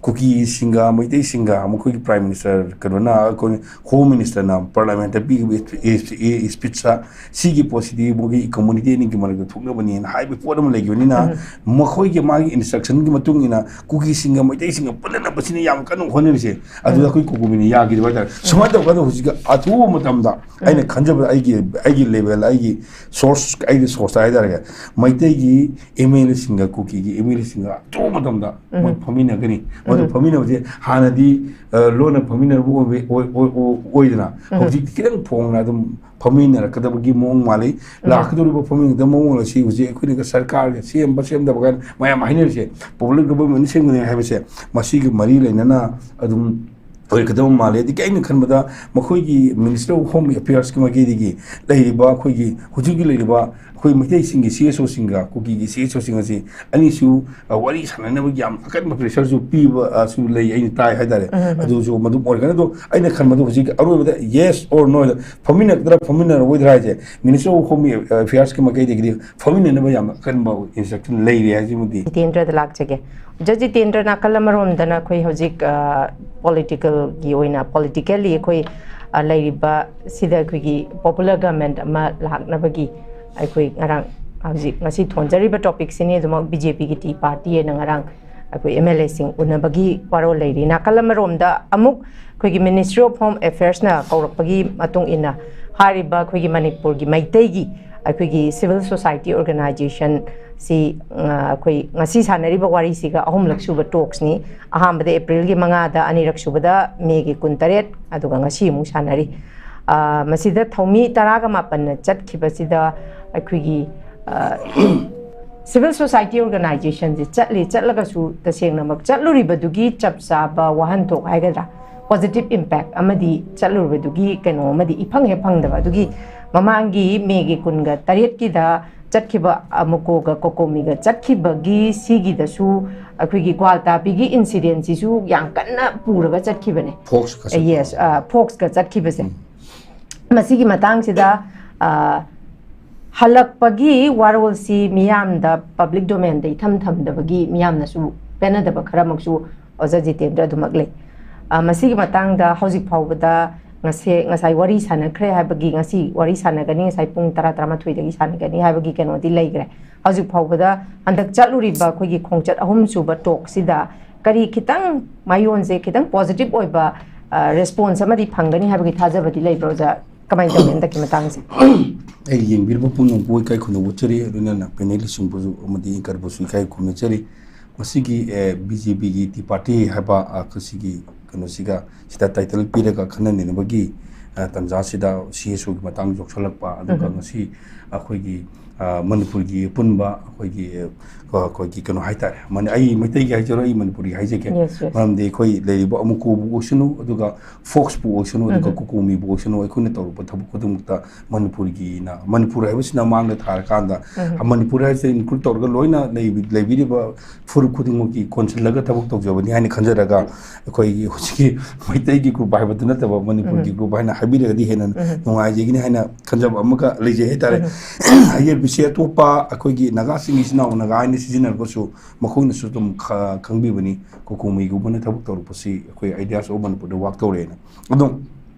ꯀꯨꯀꯤꯁꯤꯡꯒ ꯃꯩꯇꯩꯁꯤꯡꯒ ꯃꯈꯣꯏꯒꯤ ꯄ꯭ꯔꯥꯏꯝ ꯃꯤꯅꯤꯁꯇꯔ ꯀꯩꯅꯣꯅ, ꯑꯩꯈꯣꯏ ꯍꯣꯝ ꯃꯤꯅꯤꯁꯇꯔꯅ ꯄꯥꯔꯂꯤꯌꯥꯃꯦꯟꯠꯇ ꯄꯤꯈꯤꯕ ꯏꯁ-, ꯏꯁ-, ꯏꯁ-, ꯏꯁꯄꯤꯆꯇ ꯁꯤꯒꯤ ꯄꯣꯠꯁꯤꯗꯤ ꯃꯣꯏꯒꯤ ꯀꯝꯃꯨꯅꯤꯇꯤ ꯑꯅꯤꯒꯤ ꯃꯔꯛꯇ ꯊꯣꯛꯅꯕꯅꯦꯅ ꯍꯥꯏꯕ ꯄꯣꯠ ꯑꯃ ꯂꯩꯈꯤꯕꯅꯤꯅ, ꯃꯈꯣꯏꯒꯤ ꯃꯥꯒꯤ ꯏꯟꯁꯇ꯭ꯔꯛꯁꯟꯒꯤ ꯃꯇꯨꯡ ꯏꯟꯅ ꯀꯨꯀꯤꯁꯤꯡꯒ ꯃꯩꯇꯩꯁꯤꯡꯒ ꯄꯨꯟꯅꯅꯕꯁꯤꯅ ꯌꯥꯝ ꯀꯟꯅ ꯍꯣꯠꯅꯔꯤꯁꯦ꯫ ꯑꯗꯨꯗ ꯑꯩꯈꯣꯏ ꯀꯣꯀꯣꯃꯤꯅ ꯌꯥꯈꯤꯗꯕ ꯍꯥꯏꯇꯥꯔꯦ꯫ ꯁꯨꯃꯥꯏꯅ ꯇꯧꯔꯀꯥꯟꯗ ꯍꯧꯖꯤꯛꯀꯤ ꯑꯊꯨꯕ ꯃꯇꯝꯗ ꯑꯩꯅ ꯈꯟꯖꯕꯗ ꯑꯩꯒꯤ, ꯑꯩꯒꯤ ꯂꯦꯚꯦꯜ, ꯑꯩꯒꯤ ꯁꯣꯔꯁ, ꯑꯩꯒꯤ ꯁꯣꯔꯁꯇ ꯍꯥꯏꯇꯥꯔꯦ, ꯃꯩꯇꯩꯒꯤ ꯑꯦꯝ ꯑꯦꯜ ꯑꯦꯁꯤꯡꯒ ꯀꯨꯀꯤꯒꯤ ꯑꯦꯝ ꯑꯦꯜ ꯑꯦꯁꯤꯡ ꯑꯊꯨꯕ ꯃꯇꯝꯗ ꯃꯣꯏ ꯐꯝꯃꯤꯟꯅꯒꯅꯤ꯫ ꯃꯗꯨ ꯐꯝꯃꯤꯟꯅꯕꯁꯦ ꯍꯥꯟꯅꯗꯤ, ꯑ, ꯂꯣꯟꯅ ꯐꯝꯃꯤꯟꯅꯕ ꯑꯣꯏꯕ-, ꯑꯣꯏ-, ꯑꯣꯏ-, ꯑꯣꯏ-, ꯑꯣꯏꯗꯅ, ꯍꯧꯖꯤꯛꯇꯤ ꯈꯤꯇꯪ ꯐꯣꯡꯅ ꯑꯗꯨꯝ ꯐꯝꯃꯤꯟꯅꯔꯛꯀꯗꯕꯒꯤ ꯃꯑꯣꯡ ꯃꯥꯜꯂꯤ꯫ ꯂꯥꯛꯀꯗꯧꯔꯤꯕ ꯐꯝꯃꯤꯟꯅꯒꯗꯕ ꯃꯑꯣꯡ ꯑꯁꯤ ꯍꯧꯖꯤꯛ ꯑꯩꯈꯣꯏꯅꯒ ꯁꯔꯀꯥꯔꯒ ꯁꯦꯝꯕ ꯁꯦꯝꯗꯕ ꯀꯥꯏꯅ ꯃꯌꯥꯝ ꯍꯥꯏꯅꯔꯤꯁꯦ, ꯄꯣꯄꯨꯂꯔ ꯒꯚꯔꯟꯃꯦꯟ ꯁꯦꯝꯒꯅꯤ ꯍꯥꯏꯕꯁꯦ, ꯃꯁꯤꯒ ꯃꯔꯤ ꯂꯩꯅꯅ ꯑꯗꯨꯝ ꯑꯣꯏꯔꯛꯀꯗꯕ ꯃꯥꯜꯂꯤ꯫ ꯑꯗꯒꯤ ꯑꯩꯅ ꯈꯟꯕꯗ ꯃꯈꯣꯏꯒꯤ ꯃꯤꯅꯤꯁꯇꯔ ꯑꯣꯐ ꯍꯣꯝ ꯑꯦꯐꯤꯌꯔꯁꯀꯤ ꯃꯥꯏꯀꯩꯗꯒꯤ ꯂꯩꯔꯤꯕ ꯑꯩꯈꯣꯏꯒꯤ ꯍꯧꯖꯤꯛ ꯍꯧꯖꯤꯛ ꯂꯩꯔꯤꯕ ꯑꯩꯈꯣꯏ ꯃꯩꯇꯩꯁꯤꯡꯒꯤ ꯁꯤ ꯑꯦꯁ ꯑꯣꯁꯤꯡꯒ ꯀꯨꯀꯤꯒꯤ ꯁꯤ ꯑꯦꯁ ꯑꯣꯁꯤꯡ ꯑꯁꯤ ꯑꯅꯤꯁꯨ, ꯑ, ꯋꯥꯔꯤ ꯁꯥꯟꯅꯅꯕꯒꯤ ꯌꯥꯝ ꯑꯀꯟꯕ ꯄ꯭ꯔꯦꯁꯔꯁꯨ ꯄꯤꯕ, ꯑ, ꯁꯨ ꯂꯩ, ꯑꯩꯅ ꯇꯥꯏ ꯍꯥꯏꯇꯥꯔꯦ꯫ ꯑꯗꯨꯁꯨ ꯃꯗꯨꯝ ꯑꯣꯏꯔꯒꯅꯤ꯫ ꯑꯗꯣ ꯑꯩꯅ ꯈꯟꯕꯗꯣ ꯍꯧꯖꯤꯛ ꯑꯔꯣꯏꯕꯗ ꯌꯦꯁ ꯑꯣꯔ ꯅꯣ, ꯐꯝꯃꯤꯟꯅꯔꯛꯑꯣꯏꯗ꯭ꯔꯥ ꯍꯥꯏꯁꯦ, ꯃꯤꯅꯤꯁꯇꯔ ꯑꯣꯐ ꯍꯣꯝ ꯑꯦꯐꯤꯌꯔꯁꯀꯤ ꯃꯥꯏꯀꯩꯗꯒꯤꯗꯤ ꯐꯝꯃꯤꯟꯅꯅꯕ ꯌꯥꯝ ꯑꯀꯟꯕ ꯏꯟꯁꯇ꯭ꯔꯛꯁꯟ ꯂꯩꯔꯦ ꯍꯥꯏꯁꯤꯃꯗꯤ꯫ ꯖꯤꯇꯦꯟꯗ꯭ꯔꯗ ꯂꯥꯛꯆꯒꯦ꯫ ꯑꯣꯖꯥ ꯖꯤꯇꯦꯟꯗ꯭ꯔ, ꯅꯥꯀꯜ ꯑꯃꯔꯣꯝꯗꯅ ꯑꯩꯈꯣꯏ ꯍꯧꯖꯤꯛ, ꯑ, ꯄꯣꯂꯤꯇꯤꯀꯦꯜꯒꯤ ꯑꯣꯏꯅ, ꯄꯣꯂꯤꯇꯤꯀꯦꯜꯂꯤ ꯑꯩꯈꯣꯏ, ꯑ, ꯂꯩꯔꯤꯕ ꯁꯤꯗ ꯑꯩꯈꯣꯏꯒꯤ ꯄꯣꯄꯨꯂꯔ ꯒꯚꯔꯟꯃꯦꯟ ꯑꯃ ꯂꯥꯛꯅꯕꯒꯤ ꯑꯩꯈꯣꯏ ꯉꯔꯥꯡ ꯍꯧꯖꯤꯛ ꯉꯁꯤ ꯊꯣꯟꯖꯔꯤꯕ ꯇꯣꯄꯤꯛꯁꯤꯅꯤ꯫ ꯑꯗꯨꯃꯛ ꯕꯤ ꯖꯦ ꯄꯤꯒꯤ ꯇꯤ ꯄꯥꯔꯇꯤ ꯍꯥꯏꯅ ꯉꯔꯥꯡ ꯑꯩꯈꯣꯏ ꯑꯦꯝ ꯑꯦꯜ ꯑꯦꯁꯤꯡ ꯎꯅꯕꯒꯤ ꯋꯥꯔꯣꯜ ꯂꯩꯔꯤ꯫ ꯅꯥꯀꯜ ꯑꯃꯔꯣꯝꯗ ꯑꯃꯨꯛ ꯑꯩꯈꯣꯏꯒꯤ ꯃꯤꯅꯤꯁꯇ꯭ꯔꯤ ꯑꯣꯐ ꯍꯣꯝ ꯑꯦꯐꯤꯌꯔꯁꯅ ꯀꯧꯔꯛꯄꯒꯤ ꯃꯇꯨꯡ ꯏꯟꯅ ꯍꯥꯏꯔꯤꯕ ꯑꯩꯈꯣꯏꯒꯤ ꯃꯅꯤꯄꯨꯔꯒꯤ ꯃꯩꯇꯩꯒꯤ ꯑꯩꯈꯣꯏꯒꯤ ꯁꯤꯚꯤꯜ ꯁꯣꯁꯥꯏꯇꯤ ꯑꯣꯔꯒꯅꯥꯏꯖꯦꯁꯟ ꯁꯤ, ꯑ, ꯑꯩꯈꯣꯏ ꯉꯁꯤ ꯁꯥꯟꯅꯔꯤꯕ ꯋꯥꯔꯤꯁꯤꯒ ꯑꯍꯨꯝꯂꯛ ꯁꯨꯕ ꯇꯣꯛꯁꯅꯤ꯫ ꯑꯍꯥꯟꯕꯗ ꯑꯦꯄ꯭ꯔꯤꯜꯒꯤ ꯃꯉꯥꯗ, ꯑꯅꯤꯔꯛ ꯁꯨꯕꯗ ꯃꯦꯒꯤ ꯀꯨꯟꯇꯔꯦꯠ, ꯑꯗꯨꯒ ꯉꯁꯤ ꯑꯃꯨꯛ ꯁꯥꯟꯅꯔꯤ꯫ ꯑ, ꯃꯁꯤꯗ ꯊꯧꯃꯤ ꯇꯔꯥꯒ ꯃꯥꯄꯟꯅ ꯆꯠꯈꯤꯕꯁꯤꯗ ꯑꯩꯈꯣꯏꯒꯤ, ꯑ, ꯁꯤꯚꯤꯜ ꯁꯣꯁꯥꯏꯇꯤ ꯑꯣꯔꯒꯅꯥꯏꯖꯦꯁꯟꯁꯦ ꯆꯠꯂꯤ, ꯆꯠꯂꯒꯁꯨ ꯇꯁꯦꯡꯅꯃꯛ ꯆꯠꯂꯨꯔꯤꯕꯗꯨꯒꯤ ꯆꯞ ꯆꯥꯕ ꯋꯥꯍꯟꯊꯣꯛ ꯍꯥꯏꯒꯗ꯭ꯔꯥ, ꯄꯣꯖꯤꯇꯤꯚ ꯏꯝꯄꯦꯛ ꯑꯃꯗꯤ ꯆꯠꯂꯨꯔꯤꯕꯗꯨꯒꯤ ꯀꯩꯅꯣ ꯑꯃꯗꯤ ꯏꯐꯪ ꯍꯦꯛ ꯐꯪꯗꯕ꯫ ꯑꯗꯨꯒꯤ ꯃꯃꯥꯡꯒꯤ ꯃꯦꯒꯤ ꯀꯨꯟꯒ ꯇꯔꯦꯠꯀꯤꯗ ꯆꯠꯈꯤꯕ, ꯑ, ꯃꯨꯀꯣꯒ ꯀꯣꯀꯣꯃꯤꯒ ꯆꯠꯈꯤꯕꯒꯤ ꯁꯤꯒꯤꯗꯁꯨ ꯑꯩꯈꯣꯏꯒꯤ ꯒ꯭ꯋꯥꯜꯇꯥꯄꯤꯒꯤ ꯏꯟꯁꯤꯗꯦꯟꯁꯤꯁꯨ ꯌꯥꯝ ꯀꯟꯅ ꯄꯨꯔꯒ ꯆꯠꯈꯤꯕꯅꯦ꯫ ꯐꯣꯛꯁꯀ ꯆꯠꯈꯤꯕ꯫ ꯌꯦꯁ, ꯑ, ꯐꯣꯛꯁꯀ ꯆꯠꯈꯤꯕꯁꯦ꯫ ꯎꯝ꯫ ꯃꯁꯤꯒꯤ ꯃꯇꯥꯡꯁꯤꯗ, ꯑ, ꯍꯜꯂꯛꯄꯒꯤ ꯋꯥꯔꯣꯜꯁꯤ ꯃꯤꯌꯥꯝꯗ, ꯄꯕ꯭ꯂꯤꯛ ꯗꯣꯃꯦꯟꯗ ꯏꯊꯝ ꯊꯝꯗꯕꯒꯤ ꯃꯤꯌꯥꯝꯅꯁꯨ ꯄꯦꯟꯅꯗꯕ ꯈꯔꯃꯛꯁꯨ ꯑꯣꯖꯥ ꯖꯤꯇꯦꯟꯗ꯭ꯔ ꯑꯗꯨꯃꯛ ꯂꯩ꯫ ꯑ, ꯃꯁꯤꯒꯤ ꯃꯇꯥꯡꯗ ꯍꯧꯖꯤꯛ ꯐꯥꯎꯕꯗ ꯉꯁꯤ, ꯉꯁꯥꯏ ꯋꯥꯔꯤ ꯁꯥꯟꯅꯈ꯭ꯔꯦ ꯍꯥꯏꯕꯒꯤ, ꯉꯁꯤ ꯋꯥꯔꯤ ꯁꯥꯟꯅꯒꯅꯤ, ꯉꯁꯥꯏ ꯄꯨꯡ ꯇꯔꯥ, ꯇꯔꯥꯃꯥꯊꯣꯏꯗꯒꯤ ꯁꯥꯟꯅꯒꯅꯤ ꯍꯥꯏꯕꯒꯤ ꯀꯩꯅꯣꯗꯤ ꯂꯩꯈ꯭ꯔꯦ꯫ ꯍꯧꯖꯤꯛ ꯐꯥꯎꯕꯗ ꯍꯟꯗꯛ ꯆꯠꯂꯨꯔꯤꯕ ꯑꯩꯈꯣꯏꯒꯤ ꯈꯣꯡꯆꯠ ꯑꯍꯨꯝꯁꯨꯕ ꯇꯣꯛꯁꯤꯗ ꯀꯔꯤ ꯈꯤꯇꯪ ꯃꯥꯏꯑꯣꯟꯁꯦ ꯈꯤꯇꯪ ꯄꯣꯖꯤꯇꯤꯚ ꯑꯣꯏꯕ, ꯑ, ꯔꯦꯁꯄꯣꯟꯁ ꯑꯃꯗꯤ ꯐꯪꯒꯅꯤ ꯍꯥꯏꯕꯒꯤ ꯊꯥꯖꯕꯗꯤ ꯂꯩꯕ꯭ꯔꯣ, ꯑꯣꯖꯥ? ꯀꯃꯥꯏꯅ ꯇꯧꯏ ꯍꯟꯗꯛꯀꯤ ꯃꯇꯥꯡꯁꯦ? ꯑꯩ ꯌꯦꯡꯕꯤꯔꯤꯕ ꯄꯨꯝꯅꯃꯛꯄꯨ ꯏꯀꯥꯏ ꯈꯨꯝꯅꯕ ꯎꯠꯆꯔꯤ, ꯂꯣꯏꯅꯅ ꯄꯦꯅꯦꯂꯤꯁꯁꯤꯡꯕꯨꯁꯨ ꯑꯃꯗꯤ ꯑꯦꯡꯀꯔꯕꯨꯁꯨ ꯏꯀꯥꯏ ꯈꯨꯝꯅꯖꯔꯤ꯫ ꯃꯁꯤꯒꯤ ꯕꯤ ꯖꯦ ꯄꯤꯒꯤ ꯇꯤ ꯄꯥꯔꯇꯤ ꯍꯥꯏꯕ ꯑ, ꯁꯤꯒꯤ ꯀꯩꯅꯣꯁꯤꯒ, ꯁꯤꯗ ꯇꯥꯏꯇꯜ ꯄꯤꯔꯒ ꯈꯟꯅ ꯅꯩꯅꯕꯒꯤ ꯑ, ꯇꯥꯟꯖꯥꯁꯤꯗ ꯁꯤ ꯑꯦꯁ ꯑꯣꯒꯤ ꯃꯇꯥꯡꯗ ꯌꯧꯁꯜꯂꯛꯄ, ꯑꯗꯨꯒ ꯉꯁꯤ ꯑꯩꯈꯣꯏꯒꯤ ꯑ, ꯃꯅꯤꯄꯨꯔꯒꯤ ꯑꯄꯨꯟꯕ ꯑꯩꯈꯣꯏꯒꯤ ꯑ, ꯑꯩꯈꯣꯏꯒꯤ ꯀꯩꯅꯣ ꯍꯥꯏꯇꯥꯔꯦ, ꯃꯅꯤ-, ꯑꯩ ꯃꯩꯇꯩꯒꯤ ꯍꯥꯏꯖꯔꯣꯏ, ꯑꯩ ꯃꯅꯤꯄꯨꯔꯒꯤ ꯍꯥꯏꯖꯒꯦ꯫ Yes, yes. ꯃꯔꯝꯗꯤ ꯑꯩꯈꯣꯏ ꯂꯩꯔꯤꯕ ꯑꯃꯨꯀꯣꯕꯨ ꯑꯣꯏꯁꯅꯨ, ꯑꯗꯨꯒ ꯐꯣꯛꯁꯄꯨ ꯑꯣꯏꯁꯅꯨ, ꯑꯗꯨꯒ ꯀꯨꯀꯣꯃꯤꯕꯨ ꯑꯣꯏꯁꯅꯨ, ꯑꯩꯈꯣꯏꯅ ꯇꯧꯔꯨꯕ ꯊꯕꯛ ꯈꯨꯗꯤꯡꯃꯛꯇ ꯃꯅꯤꯄꯨꯔꯒꯤꯅ, ꯃꯅꯤꯄꯨꯔ ꯍꯥꯏꯕꯁꯤꯅ ꯃꯥꯡꯗ ꯊꯥꯔꯀꯥꯟꯗ, ꯃꯅꯤꯄꯨꯔ ꯍꯥꯏꯕꯁꯤꯗ ꯏꯟꯀ꯭ꯂꯨꯗ ꯇꯧꯔꯒ ꯂꯣꯏꯅ ꯂꯩꯕꯤ-, ꯂꯩꯕꯤꯔꯤꯕ ꯐꯨꯔꯨꯞ ꯈꯨꯗꯤꯡꯃꯛꯀꯤ ꯀꯣꯟꯁꯤꯜꯂꯒ ꯊꯕꯛ ꯇꯧꯖꯕꯅꯤ ꯍꯥꯏꯅ ꯈꯟꯖꯔꯒ, ꯑꯩꯈꯣꯏꯒꯤ ꯍꯧꯖꯤꯛꯀꯤ ꯃꯩꯇꯩꯒꯤ ꯒ꯭ꯔꯨꯞ ꯍꯥꯏꯕꯗꯨ ꯅꯠꯇꯕ ꯃꯅꯤꯄꯨꯔꯒꯤ ꯒ꯭ꯔꯨꯞ ꯍꯥꯏꯅ ꯍꯥꯏꯕꯤꯔꯒꯗꯤ ꯍꯦꯟꯅ ꯅꯨꯡꯉꯥꯏꯖꯒꯅꯤ ꯍꯥꯏꯅ ꯈꯟꯖꯕ ꯑꯃꯒ ꯂꯩꯖꯩ ꯍꯥꯏꯇꯥꯔꯦ꯫ ꯍꯥꯏꯖꯔꯤꯕꯁꯤ ꯑꯇꯣꯞꯄ ꯑꯩꯈꯣꯏꯒꯤ ꯅꯥꯒꯥꯁꯤꯡꯒꯤ ꯏꯆꯤꯟ ꯏꯅꯥꯎ ꯅꯥꯒꯥ ꯍꯥꯏꯅ ꯁꯤꯖꯤꯟꯅꯔꯒꯁꯨ ꯃꯈꯣꯏꯅꯁꯨ ꯑꯗꯨꯝ ꯈ-, ꯈꯪꯕꯤꯕꯅꯤ, ꯀꯨꯀꯣꯃꯤꯒꯨꯝꯕꯅ ꯊꯕꯛ ꯇꯧꯔꯛꯄꯁꯤ ꯑꯩꯈꯣꯏ Ideas of Manipur ꯗ ꯋꯥꯛ ꯇꯧꯔꯛꯑꯦꯅ꯫ ꯑꯗꯨꯝ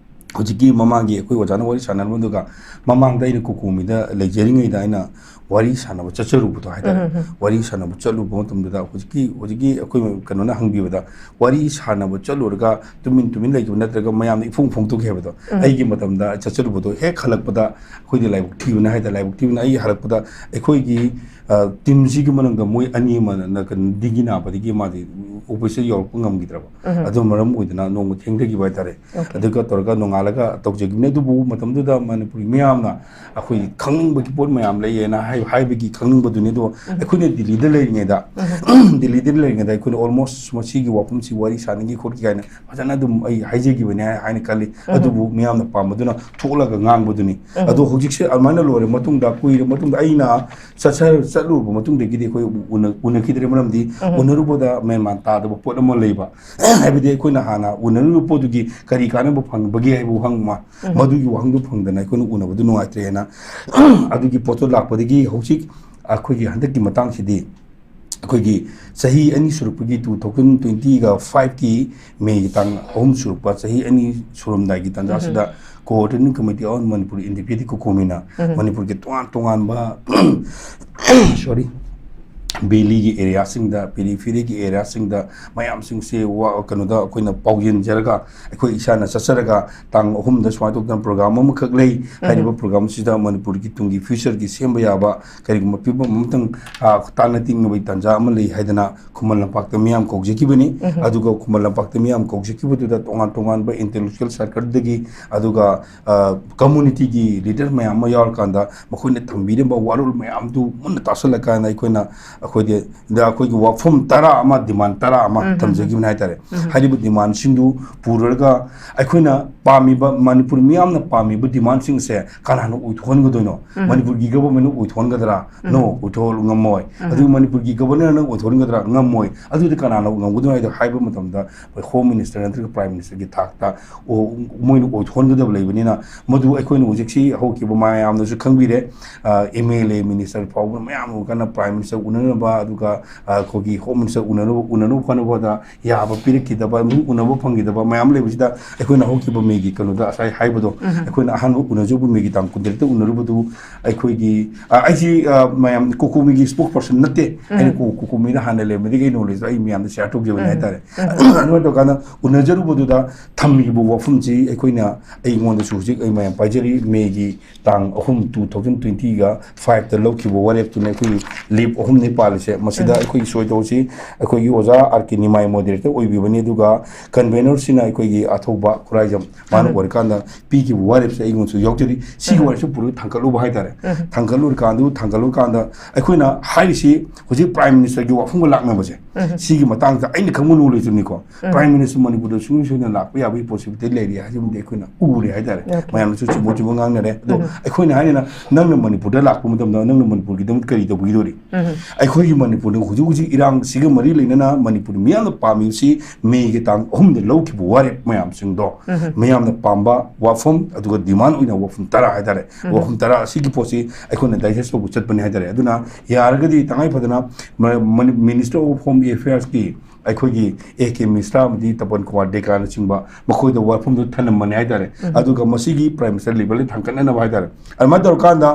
ꯍꯧꯖꯤꯛꯀꯤ ꯃꯃꯥꯡꯒꯤ ꯑꯩꯈꯣꯏ ꯑꯣꯖꯥꯅ ꯋꯥꯔꯤ ꯁꯥꯟꯅꯔꯝꯕꯗꯨꯒ, ꯃꯃꯥꯡꯗ ꯑꯩꯅ ꯀꯨꯀꯣꯃꯤꯗ ꯂꯩꯖꯔꯤꯉꯩꯗ ꯑꯩꯅ ꯋꯥꯔꯤ ꯁꯥꯟꯅꯕ ꯆꯠꯆꯔꯨꯕꯗꯣ ꯍꯥꯏꯇꯥꯔꯦ꯫ ꯋꯥꯔꯤ ꯁꯥꯟꯅꯕ ꯆꯠꯂꯨꯕ ꯃꯇꯝꯗꯨꯗ ꯍꯧꯖꯤꯛꯀꯤ, ꯍꯧꯖꯤꯛꯀꯤ ꯑꯩꯈꯣꯏ ꯀꯩꯅꯣꯅ ꯍꯪꯕꯤꯕꯗ, ꯋꯥꯔꯤ ꯁꯥꯟꯅꯕ ꯆꯠꯂꯨꯔꯒ ꯇꯨꯃꯤꯟ ꯇꯨꯃꯤꯟ ꯂꯩꯈꯤꯕ ꯅꯠꯇ꯭ꯔꯒ ꯃꯌꯥꯝꯅ ꯏꯐꯣꯡ ꯐꯣꯡꯗꯣꯛꯈꯤ ꯍꯥꯏꯕꯗꯣ, ꯑꯩꯒꯤ ꯃꯇꯝꯗ ꯆꯠꯆꯔꯨꯕꯗꯣ, ꯍꯦꯛ ꯍꯜꯂꯛꯄꯗ ꯑꯩꯈꯣꯏꯗꯤ ꯂꯥꯏꯕꯛ ꯊꯤꯕꯅ ꯍꯥꯏꯇꯥꯔꯦ, ꯂꯥꯏꯕꯛ ꯊꯤꯕꯅ ꯑꯩ ꯍꯜꯂꯛꯄꯗ ꯑꯩꯈꯣꯏꯒꯤ ꯑ, ꯇꯤꯝꯁꯤꯒꯤ ꯃꯅꯨꯡꯗ ꯃꯣꯏ ꯑꯅꯤ ꯑꯃꯅ ꯀꯩꯅꯣ ꯗꯦꯡꯒꯤ ꯅꯥꯕꯗꯒꯤ ꯃꯥꯗꯤ ꯑꯣꯐꯤꯁꯇ ꯌꯧꯔꯛꯄ ꯉꯝꯈꯤꯗ꯭ꯔꯕ꯫ ꯑꯗꯨꯅ ꯃꯔꯝ ꯑꯣꯏꯗꯅ ꯅꯣꯡꯃ ꯊꯦꯡꯊꯈꯤꯕ ꯍꯥꯏꯇꯥꯔꯦ꯫ ꯑꯗꯨꯒ ꯇꯧꯔꯒ ꯅꯣꯡꯉꯥꯜꯂꯒ ꯇꯧꯖꯈꯤꯕꯅꯤ꯫ ꯑꯗꯨꯕꯨ ꯃꯇꯝꯗꯨꯗ ꯃꯅꯤꯄꯨꯔꯒꯤ ꯃꯤꯌꯥꯝꯅ ꯑꯩꯈꯣꯏ ꯈꯪꯅꯤꯡꯕꯒꯤ ꯄꯣꯠ ꯃꯌꯥꯝ ꯂꯩꯌꯦꯅ ꯍꯥꯏ-, ꯍꯥꯏꯕꯒꯤ ꯈꯪꯅꯤꯡꯕꯗꯨꯅꯤ꯫ ꯑꯗꯣ ꯑꯩꯈꯣꯏꯅ ꯗꯤꯜꯂꯤꯗ ꯂꯩꯔꯤꯉꯩꯗ, ꯗꯤꯜꯂꯤꯗ ꯂꯩꯔꯤꯉꯩꯗ ꯑꯩꯈꯣꯏꯅ almost ꯃꯁꯤꯒꯤ ꯋꯥꯐꯝꯁꯤ ꯋꯥꯔꯤ ꯁꯥꯅꯤꯡꯈꯤ ꯈꯣꯠꯈꯤ ꯀꯥꯏꯅ ꯐꯖꯅ ꯑꯗꯨꯝ ꯑꯩ ꯍꯥꯏꯖꯈꯤꯕꯅꯤ ꯍꯥꯏ-, ꯍꯥꯏꯅ ꯈꯜꯂꯤ꯫ ꯑꯗꯨꯕꯨ ꯃꯤꯌꯥꯝꯅ ꯄꯥꯝꯕꯗꯨꯅ ꯊꯣꯛꯂꯒ ꯉꯥꯡꯕꯗꯨꯅꯤ꯫ ꯑꯗꯣ ꯍꯧꯖꯤꯛꯁꯦ ꯑꯗꯨꯃꯥꯏꯅ ꯂꯣꯏꯔ ꯃꯇꯨꯡꯗ, ꯀꯨꯏꯔ ꯃꯇꯨꯡꯗ ꯑꯩꯅ ꯆꯠꯆ-, ꯆꯠꯂꯨꯔꯕ ꯃꯇꯨꯡꯗꯒꯤꯗꯤ ꯑꯩꯈꯣꯏ ꯎꯅ-, ꯎꯅꯈꯤꯗ꯭ꯔꯦ꯫ ꯃꯔꯝꯗꯤ ꯎꯅꯔꯨꯕꯗ ꯃꯦꯟ ꯃꯥꯟ ꯇꯥꯗꯕ ꯄꯣꯠ ꯑꯃ ꯂꯩꯕ꯫ ꯍꯥꯏꯕꯗꯤ ꯑꯩꯈꯣꯏꯅ ꯍꯥꯟꯅ ꯎꯅꯔꯨꯕ ꯄꯣꯠꯇꯨꯒꯤ ꯀꯔꯤ ꯀꯥꯟꯅꯕ ꯐꯪꯕꯒꯦ ꯍꯥꯏꯕ ꯋꯥꯍꯪ ꯑꯃ, ꯃꯗꯨꯒꯤ ꯋꯥꯍꯪꯗꯨ ꯐꯪꯗꯅ ꯑꯩꯈꯣꯏꯅ ꯎꯅꯕꯗꯨ ꯅꯨꯡꯉꯥꯏꯇ꯭ꯔꯦꯅ꯫ ꯑꯗꯨꯒꯤ ꯄꯣꯠꯇꯨ ꯂꯥꯛꯄꯗꯒꯤ ꯍꯧꯖꯤꯛ ꯑꯩꯈꯣꯏꯒꯤ ꯍꯟꯗꯛꯀꯤ ꯃꯇꯥꯡꯁꯤꯗꯤ ꯑꯩꯈꯣꯏꯒꯤ ꯆꯍꯤ ꯑꯅꯤ ꯁꯨꯔꯛꯄꯒꯤ, two thousand twenty-five ꯀꯤ ꯃꯦꯒꯤ ꯇꯥꯡ ꯑꯍꯨꯝ ꯁꯨꯔꯛꯄ, ꯆꯍꯤ ꯑꯅꯤ ꯁꯨꯔꯝꯗꯥꯏꯒꯤ ꯇꯥꯟꯖꯥꯁꯤꯗ Coordinating Committee on Manipur Independent ꯀꯨꯀꯣꯃꯤꯅ ꯃꯅꯤꯄꯨꯔꯒꯤ ꯇꯣꯉꯥꯟ ꯇꯣꯉꯥꯟꯕ, sorry, ꯚꯦꯂꯤꯒꯤ ꯑꯦꯔꯤꯌꯥꯁꯤꯡꯗ, ꯄꯦꯔꯤꯐꯦꯔꯤꯒꯤ ꯑꯦꯔꯤꯌꯥꯁꯤꯡꯗ ꯃꯌꯥꯝꯁꯤꯡꯁꯦ ꯋꯥ-, ꯀꯩꯅꯣꯗ ꯑꯩꯈꯣꯏꯅ ꯄꯥꯎꯖꯦꯟꯖꯔꯒ, ꯑꯩꯈꯣꯏ ꯏꯁꯥꯅ ꯆꯠꯆꯔꯒ, ꯇꯥꯡ ꯑꯍꯨꯝꯗ ꯁꯨꯃꯥꯏꯅ ꯇꯧꯗꯅ ꯄ꯭ꯔꯣꯒ꯭ꯔꯥꯝ ꯑꯃꯈꯛ ꯂꯩ꯫ ꯎꯝ꯫ ꯍꯥꯏꯔꯤꯕ ꯄ꯭ꯔꯣꯒ꯭ꯔꯥꯝꯁꯤꯗ ꯃꯅꯤꯄꯨꯔꯒꯤ ꯇꯨꯡꯒꯤ ꯐ꯭ꯌꯨꯆꯔꯒꯤ ꯁꯦꯝꯕ ꯌꯥꯕ ꯀꯔꯤꯒꯨꯝꯕ ꯐꯤꯕꯝ ꯑꯃꯇꯪ, ꯑ, ꯇꯥꯟꯅ ꯇꯤꯡꯅꯕꯒꯤ ꯇꯥꯟꯖꯥ ꯑꯃ ꯂꯩ ꯍꯥꯏꯗꯅ ꯈꯨꯃꯟ ꯂꯝꯄꯥꯛꯇ ꯃꯤꯌꯥꯝ ꯀꯧꯖꯈꯤꯕꯅꯤ꯫ ꯎꯝ꯫ ꯑꯗꯨꯒ ꯈꯨꯃꯟ ꯂꯝꯄꯥꯛꯇ ꯃꯤꯌꯥꯝ ꯀꯧꯖꯈꯤꯕꯗꯨꯗ ꯇꯣꯉꯥꯟ ꯇꯣꯉꯥꯟꯕ ꯏꯟꯇꯦꯂꯦꯛꯆꯨꯋꯦꯜ ꯁꯔꯀꯜꯗꯒꯤ, ꯑꯗꯨꯒ, ꯑ, ꯀꯝꯃꯨꯅꯤꯇꯤꯒꯤ ꯂꯤꯗꯔ ꯃꯌꯥꯝ ꯑꯃ ꯌꯥꯎꯔꯀꯥꯟꯗ, ꯃꯈꯣꯏꯅ ꯊꯝꯕꯤꯔꯝꯕ ꯋꯥꯔꯣꯜ ꯃꯌꯥꯝꯗꯨ ꯃꯨꯟꯅ ꯇꯥꯁꯜꯂꯀꯥꯟꯗ, ꯑꯩꯈꯣꯏꯅ, ꯑꯩꯈꯣꯏꯗꯤ, ꯗ ꯑꯩꯈꯣꯏꯒꯤ ꯋꯥꯐꯝ ꯇꯔꯥ ꯑꯃ, ꯗꯤꯃꯥꯟ ꯇꯔꯥ ꯑꯃ ꯎꯝ, ꯎꯝ, ꯊꯝꯖꯈꯤꯕꯅꯤ ꯍꯥꯏꯇꯥꯔꯦ꯫ ꯎꯝ꯫ ꯍꯥꯏꯔꯤꯕ ꯗꯤꯃꯥꯟꯁꯤꯡꯗꯨ ꯄꯨꯔꯒ ꯑꯩꯈꯣꯏꯅ ꯄꯥꯝꯃꯤꯕ, ꯃꯅꯤꯄꯨꯔ ꯃꯤꯌꯥꯝꯅ ꯄꯥꯝꯃꯤꯕ ꯗꯤꯃꯥꯟꯁꯤꯡꯁꯦ ꯀꯅꯥꯅ ꯑꯣꯏꯊꯣꯛꯍꯟꯒꯗꯣꯏꯅꯣ? ꯎꯝ꯫ ꯃꯅꯤꯄꯨꯔꯒꯤ ꯒꯕꯔꯃꯦꯟꯅ ꯑꯣꯏꯊꯣꯛꯍꯟꯒꯗ꯭ꯔꯥ? ꯎꯝ꯫ ꯅꯣ, ꯑꯣꯏꯊꯣꯛꯍꯟ ꯉꯝꯃꯣꯏ꯫ ꯎꯝ꯫ ꯑꯗꯨꯒ ꯃꯅꯤꯄꯨꯔꯒꯤ ꯒꯕꯔꯅꯔꯅ ꯑꯣꯏꯊꯣꯛꯍꯟꯒꯗ꯭ꯔꯥ? ꯉꯝꯃꯣꯏ꯫ ꯑꯗꯨꯗꯤ ꯀꯅꯥꯅ ꯉꯝꯒꯗꯣꯏꯅꯣ ꯍꯥꯏꯗꯣ ꯍꯥꯏꯕ ꯃꯇꯝꯗ, ꯑꯩꯈꯣꯏ ꯍꯣꯝ ꯃꯤꯅꯤꯁꯇꯔ ꯅꯠꯇ꯭ꯔꯒ ꯄ꯭ꯔꯥꯏꯝ ꯃꯤꯅꯤꯁꯇꯔꯒꯤ ꯊꯥꯛꯇ, ꯑꯣ, ꯃꯣꯏꯅ ꯑꯣꯏꯊꯣꯛꯍꯟꯒꯗꯕ ꯂꯩꯕꯅꯤꯅ, ꯃꯗꯨ ꯑꯩꯈꯣꯏꯅ ꯍꯧꯖꯤꯛꯁꯤ ꯍꯧꯈꯤꯕ ꯃꯌꯥꯝꯅꯁꯨ ꯈꯪꯕꯤꯔꯦ꯫ ꯑ, ꯑꯦꯝ ꯑꯦꯜ ꯑꯦ, ꯃꯤꯅꯤꯁꯇꯔ ꯐꯥꯎꯕ ꯃꯌꯥꯝ ꯑꯃ ꯀꯟꯅ ꯄ꯭ꯔꯥꯏꯝ ꯃꯤꯅꯤꯁꯇꯔ ꯎꯅꯅꯕ, ꯑꯗꯨꯒ, ꯑ, ꯑꯩꯈꯣꯏꯒꯤ ꯍꯣꯝ ꯃꯤꯅꯤꯁꯇꯔ ꯎꯅꯅꯕ, ꯎꯅꯅꯕ ꯍꯣꯠꯅꯕꯗ ꯌꯥꯕ ꯄꯤꯔꯛꯈꯤꯗꯕ, ꯃꯤ ꯎꯅꯕ ꯐꯪꯈꯤꯗꯕ ꯃꯌꯥꯝ ꯂꯩꯕꯁꯤꯗ, ꯑꯩꯈꯣꯏꯅ ꯍꯧꯈꯤꯕ ꯃꯦꯒꯤ ꯀꯩꯅꯣꯗ ꯉꯁꯥꯏ ꯍꯥꯏꯕꯗꯣ, ꯎꯝ꯫ ꯑꯩꯈꯣꯏꯅ ꯑꯍꯥꯟꯕ ꯎꯅꯖꯔꯨꯕ ꯃꯦꯒꯤ ꯇꯥꯡ ꯀꯨꯟꯇꯔꯦꯠꯇ ꯎꯅꯔꯨꯕꯗꯨ, ꯑꯩꯈꯣꯏꯒꯤ, ꯑ, ꯑꯩꯁꯤ, ꯑ, ꯃꯌꯥꯝ ꯀꯣꯀꯣꯃꯤꯒꯤ ꯏꯁꯄꯣꯛ ꯄꯔꯁꯟ ꯅꯠꯇꯦ꯫ ꯎꯝ꯫ ꯑꯩꯅ ꯀꯣ-, ꯀꯣꯀꯣꯃꯤꯗ ꯍꯥꯟꯅ ꯂꯩꯔꯝꯕꯗꯒꯤ ꯑꯩ ꯅꯣꯂꯦꯖꯇꯣ ꯑꯩ ꯃꯌꯥꯝꯗ ꯁꯤꯌꯥꯔ ꯇꯧꯖꯕꯅꯤ ꯎꯝ꯫ ꯍꯥꯏꯇꯥꯔꯦ꯫ ꯎꯝ꯫ ꯑꯗꯨꯃꯥꯏꯅ ꯇꯧꯔꯀꯥꯟꯗ ꯎꯅꯖꯔꯨꯕꯗꯨꯗ ꯊꯝꯃꯤꯕ ꯋꯥꯐꯝꯁꯤ ꯑꯩꯈꯣꯏꯅ, ꯑꯩꯉꯣꯟꯗꯁꯨ ꯍꯧꯖꯤꯛ ꯑꯩ ꯃꯌꯥꯝ ꯄꯥꯏꯖꯔꯤ, ꯃꯦꯒꯤ ꯇꯥꯡ ꯑꯍꯨꯝ, two thousand twenty-ꯒ five-ꯇ ꯂꯧꯈꯤꯕ ꯋꯥꯔꯦꯞꯇꯨꯅ ꯑꯩꯈꯣꯏꯒꯤ ꯂꯤꯞ ꯑꯍꯨꯝꯅꯤ ꯄꯥꯜꯂꯤꯁꯦ꯫ ꯃꯁꯤꯗ ꯎꯝ꯫ ꯑꯩꯈꯣꯏꯒꯤ ꯁꯣꯏꯇꯧꯁꯤ ꯑꯩꯈꯣꯏꯒꯤ ꯑꯣꯖꯥ ꯑꯥꯔ ꯀꯦ ꯅꯤꯃꯥꯏ ꯃꯣꯗꯦꯔꯦꯇꯔ ꯑꯣꯏꯕꯤꯕꯅꯤ, ꯑꯗꯨꯒ ꯀꯟꯚꯦꯅꯔꯁꯤꯅ ꯑꯩꯈꯣꯏꯒꯤ ꯑꯊꯧꯕ ꯈꯨꯔꯥꯏꯖꯝ ꯃꯥꯅ ꯎꯝ꯫ ꯑꯣꯏꯔꯀꯥꯟꯗ ꯄꯤꯈꯤꯕ ꯋꯥꯔꯦꯞꯁꯦ ꯑꯩꯉꯣꯟꯗꯁꯨ ꯌꯥꯎꯖꯔꯤ꯫ ꯁꯤꯒꯤ ꯎꯝ꯫ ꯋꯥꯔꯦꯞꯁꯦ ꯄꯨꯔꯒ ꯊꯥꯡꯒꯠꯂꯨꯕ ꯍꯥꯏꯇꯥꯔꯦ꯫ ꯎꯝ꯫ ꯊꯥꯡꯒꯠꯂꯨꯔꯀꯥꯟꯗꯨ, ꯊꯥꯡꯒꯠꯂꯨꯔꯀꯥꯟꯗ ꯑꯩꯈꯣꯏꯅ ꯍꯥꯏꯔꯤꯁꯤ ꯍꯧꯖꯤꯛ ꯄ꯭ꯔꯥꯏꯝ ꯃꯤꯅꯤꯁꯇꯔꯒꯤ ꯋꯥꯐꯝꯒ ꯂꯥꯛꯅꯕꯁꯦ, ꯎꯝ꯫ ꯁꯤꯒꯤ ꯃꯇꯥꯡꯗ ꯑꯩꯅ ꯈꯪꯕ ꯅꯣꯂꯦꯖꯇꯨꯅꯤꯀꯣ꯫ ꯎꯝ꯫ ꯄ꯭ꯔꯥꯏꯝ ꯃꯤꯅꯤꯁꯇꯔ ꯃꯅꯤꯄꯨꯔꯗ ꯁꯨꯡꯁꯣꯏ ꯁꯣꯏꯗꯅ ꯂꯥꯛꯄ ꯌꯥꯕꯒꯤ ꯄꯣꯁꯤꯕꯤꯂꯤꯇꯤ ꯂꯩꯔꯤ ꯍꯥꯏꯁꯤꯃꯗꯤ ꯑꯩꯈꯣꯏꯅ ꯎꯔꯦ ꯍꯥꯏꯇꯥꯔꯦ꯫ ꯑꯣꯀꯦ꯫ ꯃꯌꯥꯝꯅꯁꯨ ꯆꯨꯝꯕ ꯆꯨꯝꯕ ꯉꯥꯡꯅꯔꯦ꯫ ꯑꯗꯣ ꯎꯝ꯫ ꯑꯩꯈꯣꯏꯅ ꯍꯥꯏꯔꯤꯅ, ꯅꯪꯅ ꯃꯅꯤꯄꯨꯔꯗ ꯂꯥꯛꯄ ꯃꯇꯝꯗ ꯅꯪꯅ ꯃꯅꯤꯄꯨꯔꯒꯤꯗꯃꯛ ꯀꯔꯤ ꯇꯧꯕꯤꯗꯣꯔꯤ? ꯎꯝ꯫ ꯑꯩꯈꯣꯏꯒꯤ ꯃꯅꯤꯄꯨꯔꯗ ꯍꯧꯖꯤꯛ ꯍꯧꯖꯤꯛ ꯏꯔꯥꯡꯁꯤꯒ ꯃꯔꯤ ꯂꯩꯅꯅ ꯃꯅꯤꯄꯨꯔ ꯃꯤꯌꯥꯝꯅ ꯄꯥꯝꯃꯤꯕꯁꯤ ꯃꯦꯒꯤ ꯇꯥꯡ ꯑꯍꯨꯝꯗ ꯂꯧꯈꯤꯕ ꯋꯥꯔꯦꯞ ꯃꯌꯥꯝꯁꯤꯡꯗꯣ, ꯎꯝ꯫ ꯃꯌꯥꯝꯅ ꯄꯥꯝꯕ ꯋꯥꯐꯝ, ꯑꯗꯨꯒ ꯗꯤꯃꯥꯟ ꯑꯣꯏꯅ ꯋꯥꯐꯝ ꯇꯔꯥ ꯍꯥꯏꯇꯥꯔꯦ꯫ ꯎꯝ꯫ ꯋꯥꯐꯝ ꯇꯔꯥ ꯑꯁꯤꯒꯤ ꯄꯣꯠꯁꯤ ꯑꯩꯈꯣꯏꯅ ꯗꯥꯏꯖꯦꯁ ꯇꯧꯕ ꯆꯠꯄꯅꯤ ꯍꯥꯏꯇꯥꯔꯦ꯫ ꯑꯗꯨꯅ ꯌꯥꯔꯒꯗꯤ ꯇꯉꯥꯏ ꯐꯗꯅ ꯃ-, ꯃꯅꯤ-, ꯃꯤꯅꯤꯁꯇꯔ ꯑꯣꯐ ꯍꯣꯝ ꯑꯦꯐꯤꯌꯔꯁꯀꯤ ꯑꯩꯈꯣꯏꯒꯤ ꯑꯦ ꯀꯦ ꯃꯤꯁ꯭ꯔꯥ ꯑꯃꯗꯤ ꯇꯄꯟ ꯀꯨꯃꯥꯔ ꯗꯦꯀꯥꯅꯆꯤꯡꯕ ꯃꯈꯣꯏꯗ ꯋꯥꯐꯝꯗꯨ ꯊꯅꯝꯕꯅꯤ ꯍꯥꯏꯇꯥꯔꯦ꯫ ꯎꯝ꯫ ꯑꯗꯨꯒ ꯃꯁꯤꯒꯤ ꯄ꯭ꯔꯥꯏꯝ ꯃꯤꯅꯤꯁꯇꯔ ꯂꯦꯚꯦꯜꯗ ꯊꯥꯡꯒꯠꯅꯅꯕ ꯍꯥꯏꯇꯥꯔꯦ꯫ ꯑꯗꯨꯃꯥꯏꯅ ꯇꯧꯔꯀꯥꯟꯗ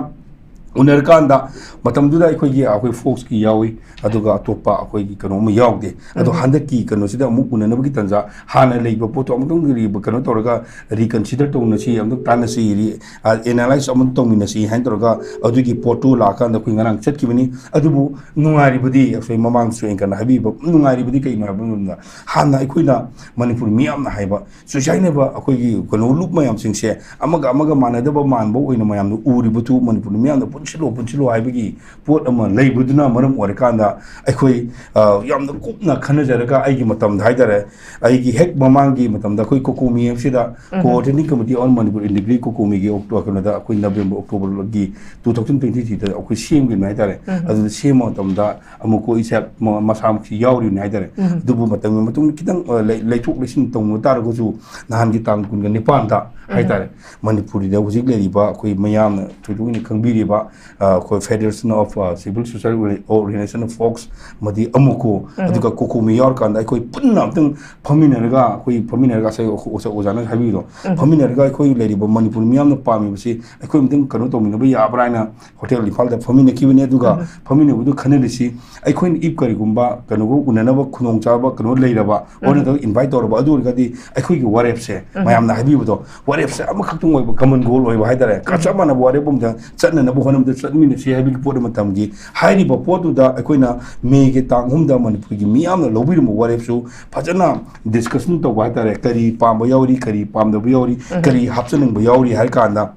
ꯎꯅꯔꯀꯥꯟꯗ ꯃꯇꯝꯗꯨꯗ ꯑꯩꯈꯣꯏꯒꯤ, ꯑꯩꯈꯣꯏ ꯐꯣꯛꯁꯀꯤ ꯌꯥꯎꯏ, ꯑꯗꯨꯒ ꯑꯇꯣꯞꯄ ꯑꯩꯈꯣꯏꯒꯤ ꯀꯩꯅꯣ ꯑꯃ ꯌꯥꯎꯗꯦ꯫ ꯑꯗꯣ ꯎꯝ꯫ ꯍꯟꯗꯛꯀꯤ ꯀꯩꯅꯣꯁꯤꯗ ꯑꯃꯨꯛ ꯎꯅꯅꯕꯒꯤ ꯇꯥꯟꯖꯥ, ꯍꯥꯟꯅ ꯂꯩꯕ ꯄꯣꯠꯇꯣ ꯑꯃꯨꯛꯇꯪ ꯔꯤ-, ꯀꯩꯅꯣ ꯇꯧꯔꯒ ꯔꯤꯀꯟꯁꯤꯗꯔ ꯇꯧꯅꯁꯤ, ꯑꯃꯨꯛꯇꯪ ꯇꯥꯟꯅꯁꯤ, ꯔꯤ-, ꯑ, ꯑꯦꯅꯥꯂꯥꯏꯁ ꯑꯃꯨꯛ ꯇꯧꯃꯤꯟꯅꯁꯤ ꯍꯥꯏꯅ ꯇꯧꯔꯒ ꯑꯗꯨꯒꯤ ꯄꯣꯠꯇꯨ ꯂꯥꯛꯑꯀꯥꯟꯗ ꯑꯩꯈꯣꯏ ꯉꯔꯥꯡ ꯆꯠꯈꯤꯕꯅꯤ꯫ ꯑꯗꯨꯕꯨ ꯅꯨꯡꯉꯥꯏꯔꯤꯕꯗꯤ ꯑꯩꯈꯣꯏ ꯃꯃꯥꯡꯗꯁꯨ ꯑꯩꯅ ꯀꯟꯅ ꯍꯥꯏꯕꯤꯕ, ꯅꯨꯡꯉꯥꯏꯔꯤꯕꯗꯤ ꯀꯩꯅꯣ ꯍꯥꯏꯕ ꯃꯇꯝꯗ, ꯍꯥꯟꯅ ꯑꯩꯈꯣꯏꯅ ꯃꯅꯤꯄꯨꯔ ꯃꯤꯌꯥꯝꯅ ꯍꯥꯏꯕ ꯆꯨꯁꯥꯏꯅꯕ ꯑꯩꯈꯣꯏꯒꯤ ꯀꯩꯅꯣ ꯂꯨꯞ ꯃꯌꯥꯝꯁꯤꯡꯁꯦ ꯑꯃꯒ ꯑꯃꯒ ꯃꯥꯟꯅꯗꯕ ꯃꯥꯟꯕ ꯑꯣꯏꯅ ꯃꯌꯥꯝꯅ ꯎꯔꯤꯕꯗꯨ ꯃꯅꯤꯄꯨꯔ ꯃꯤꯌꯥꯝꯅ ꯄꯨꯟꯁꯤꯜꯂꯣ, ꯄꯨꯟꯁꯤꯜꯂꯣ ꯍꯥꯏꯕꯒꯤ ꯄꯣꯠ ꯑꯃ ꯂꯩꯕꯗꯨꯅ ꯃꯔꯝ ꯑꯣꯏꯔꯀꯥꯟꯗ ꯑꯩꯈꯣꯏ, ꯑ, ꯌꯥꯝꯅ ꯀꯨꯞꯅ ꯈꯟꯅꯖꯔꯒ ꯑꯩꯒꯤ ꯃꯇꯝꯗ ꯍꯥꯏꯇꯥꯔꯦ, ꯑꯩꯒꯤ ꯍꯦꯛ ꯃꯃꯥꯡꯒꯤ ꯃꯇꯝꯗ ꯑꯩꯈꯣꯏ ꯀꯣꯀꯣꯃꯤ ꯑꯁꯤꯗ ꯎꯝ꯫ Coordinating Committee on Manipur in Degree ꯀꯣꯀꯣꯃꯤꯒꯤ ꯑꯣꯛꯇꯣ-, ꯀꯩꯅꯣꯗ ꯑꯩꯈꯣꯏ ꯅꯕꯦꯝꯕꯔ, ꯑꯣꯛꯇꯣꯕꯔꯒꯤ two thousand twenty threeꯗ ꯑꯩꯈꯣꯏ ꯁꯦꯝꯈꯤꯕꯅꯤ ꯍꯥꯏꯇꯥꯔꯦ꯫ ꯎꯝ꯫ ꯑꯗꯨꯗ ꯁꯦꯝꯕ ꯃꯇꯝꯗ ꯑꯃꯨꯛ ꯀꯣ ꯏꯁꯥ ꯃ-, ꯃꯁꯥꯃꯛꯁꯤ ꯌꯥꯎꯔꯤꯕꯅꯤ ꯍꯥꯏꯇꯥꯔꯦ꯫ ꯎꯝ꯫ ꯑꯗꯨꯕꯨ ꯃꯇꯝꯒꯤ ꯃꯇꯨꯡꯗ ꯈꯤꯇꯪ, ꯑ, ꯂꯩ-, ꯂꯩꯊꯣꯛ ꯂꯩꯁꯤꯟ ꯇꯧꯅꯕ ꯇꯥꯔꯒꯁꯨ ꯅꯍꯥꯟꯒꯤ ꯇꯥꯡ ꯀꯨꯟꯒ ꯅꯤꯄꯥꯟꯗ ꯎꯝ꯫ ꯍꯥꯏꯇꯥꯔꯦ, ꯃꯅꯤꯄꯨꯔꯤꯗ ꯍꯧꯖꯤꯛ ꯂꯩꯔꯤꯕ ꯑꯩꯈꯣꯏ ꯃꯌꯥꯝꯅ ꯊꯣꯏꯗꯣꯛꯅ ꯈꯪꯕꯤꯔꯤꯕ, ꯑ, ꯑꯩꯈꯣꯏ Federation of, ꯑ, Civil Social Organization of Folks ꯑꯃꯗꯤ ꯑꯃꯨꯀꯣ, ꯎꯝ꯫ ꯑꯗꯨꯒ ꯀꯣꯀꯣꯃꯤ ꯌꯥꯎꯔꯀꯥꯟꯗ ꯑꯩꯈꯣꯏ ꯄꯨꯟꯅ ꯑꯝꯇꯪ ꯐꯝꯃꯤꯟꯅꯔꯒ, ꯑꯩꯈꯣꯏ ꯐꯝꯃꯤꯟꯅꯔꯒ ꯉꯁꯥꯏ ꯑꯣꯖꯥ-, ꯑꯣꯖꯥꯅ ꯍꯥꯏꯕꯤꯕꯗꯣ, ꯎꯝ꯫ ꯐꯝꯃꯤꯟꯅꯔꯒ ꯑꯩꯈꯣꯏ ꯂꯩꯔꯤꯕ ꯃꯅꯤꯄꯨꯔ ꯃꯤꯌꯥꯝꯅ ꯄꯥꯝꯃꯤꯕꯁꯤ ꯑꯩꯈꯣꯏ ꯑꯝꯇꯪ ꯀꯩꯅꯣ ꯇꯧꯃꯤꯟꯅꯕ ꯌꯥꯕ꯭ꯔꯥ ꯍꯥꯏꯅ ꯍꯣꯇꯦꯜ ꯏꯝꯐꯥꯜꯗ ꯐꯝꯃꯤꯟꯅꯈꯤꯕꯅꯤ꯫ ꯑꯗꯨꯒ ꯎꯝ꯫ ꯐꯝꯃꯤꯟꯅꯕꯗꯨ ꯈꯟꯅꯔꯤꯁꯤ, ꯑꯩꯈꯣꯏꯅ if ꯀꯔꯤꯒꯨꯝꯕ ꯀꯩꯅꯣꯒ ꯎꯅꯅꯕ ꯈꯨꯗꯣꯡꯆꯥꯕ ꯀꯩꯅꯣ ꯂꯩꯔꯕ, ꯎꯝ꯫ ꯑꯣꯔ ꯅꯠꯇ꯭ꯔꯒ invite ꯇꯧꯔꯕ, ꯑꯗꯨ ꯑꯣꯏꯔꯒꯗꯤ ꯑꯩꯈꯣꯏꯒꯤ ꯋꯥꯔꯦꯞꯁꯦ, ꯎꯝ꯫ ꯃꯌꯥꯝꯅ ꯍꯥꯏꯕꯤꯕꯗꯣ, ꯋꯥꯔꯦꯞꯁꯦ ꯑꯃꯈꯛꯇꯪ ꯑꯣꯏꯕ, common goal ꯑꯣꯏꯕ ꯍꯥꯏꯇꯥꯔꯦ꯫ ꯎꯝ꯫ ꯆꯞ ꯃꯥꯟꯅꯕ ꯋꯥꯔꯦꯞ ꯑꯃꯗ ꯆꯠꯅꯅꯕ ꯍꯣꯠꯅꯕꯗ ꯆꯠꯃꯤꯟꯅꯁꯤ ꯍꯥꯏꯕꯒꯤ ꯄꯣꯠ ꯑꯃ ꯊꯝꯈꯤ꯫ ꯍꯥꯏꯔꯤꯕ ꯄꯣꯠꯇꯨꯗ ꯑꯩꯈꯣꯏꯅ ꯃꯦꯒꯤ ꯇꯥꯡ ꯑꯍꯨꯝꯗ ꯃꯅꯤꯄꯨꯔꯒꯤ ꯃꯤꯌꯥꯝꯅ ꯂꯧꯕꯤꯔꯝꯕ ꯋꯥꯔꯦꯞꯁꯨ ꯐꯖꯅ discussion ꯇꯧꯕ ꯍꯥꯏꯇꯥꯔꯦ꯫ ꯀꯔꯤ ꯄꯥꯝꯕ ꯌꯥꯎꯔꯤ, ꯀꯔꯤ ꯄꯥꯝꯗꯕ ꯌꯥꯎꯔꯤ, ꯎꯝ꯫ ꯀꯔꯤ ꯍꯥꯞꯆꯅꯤꯡꯕ ꯌꯥꯎꯔꯤ ꯍꯥꯏꯔ ꯀꯥꯟꯗ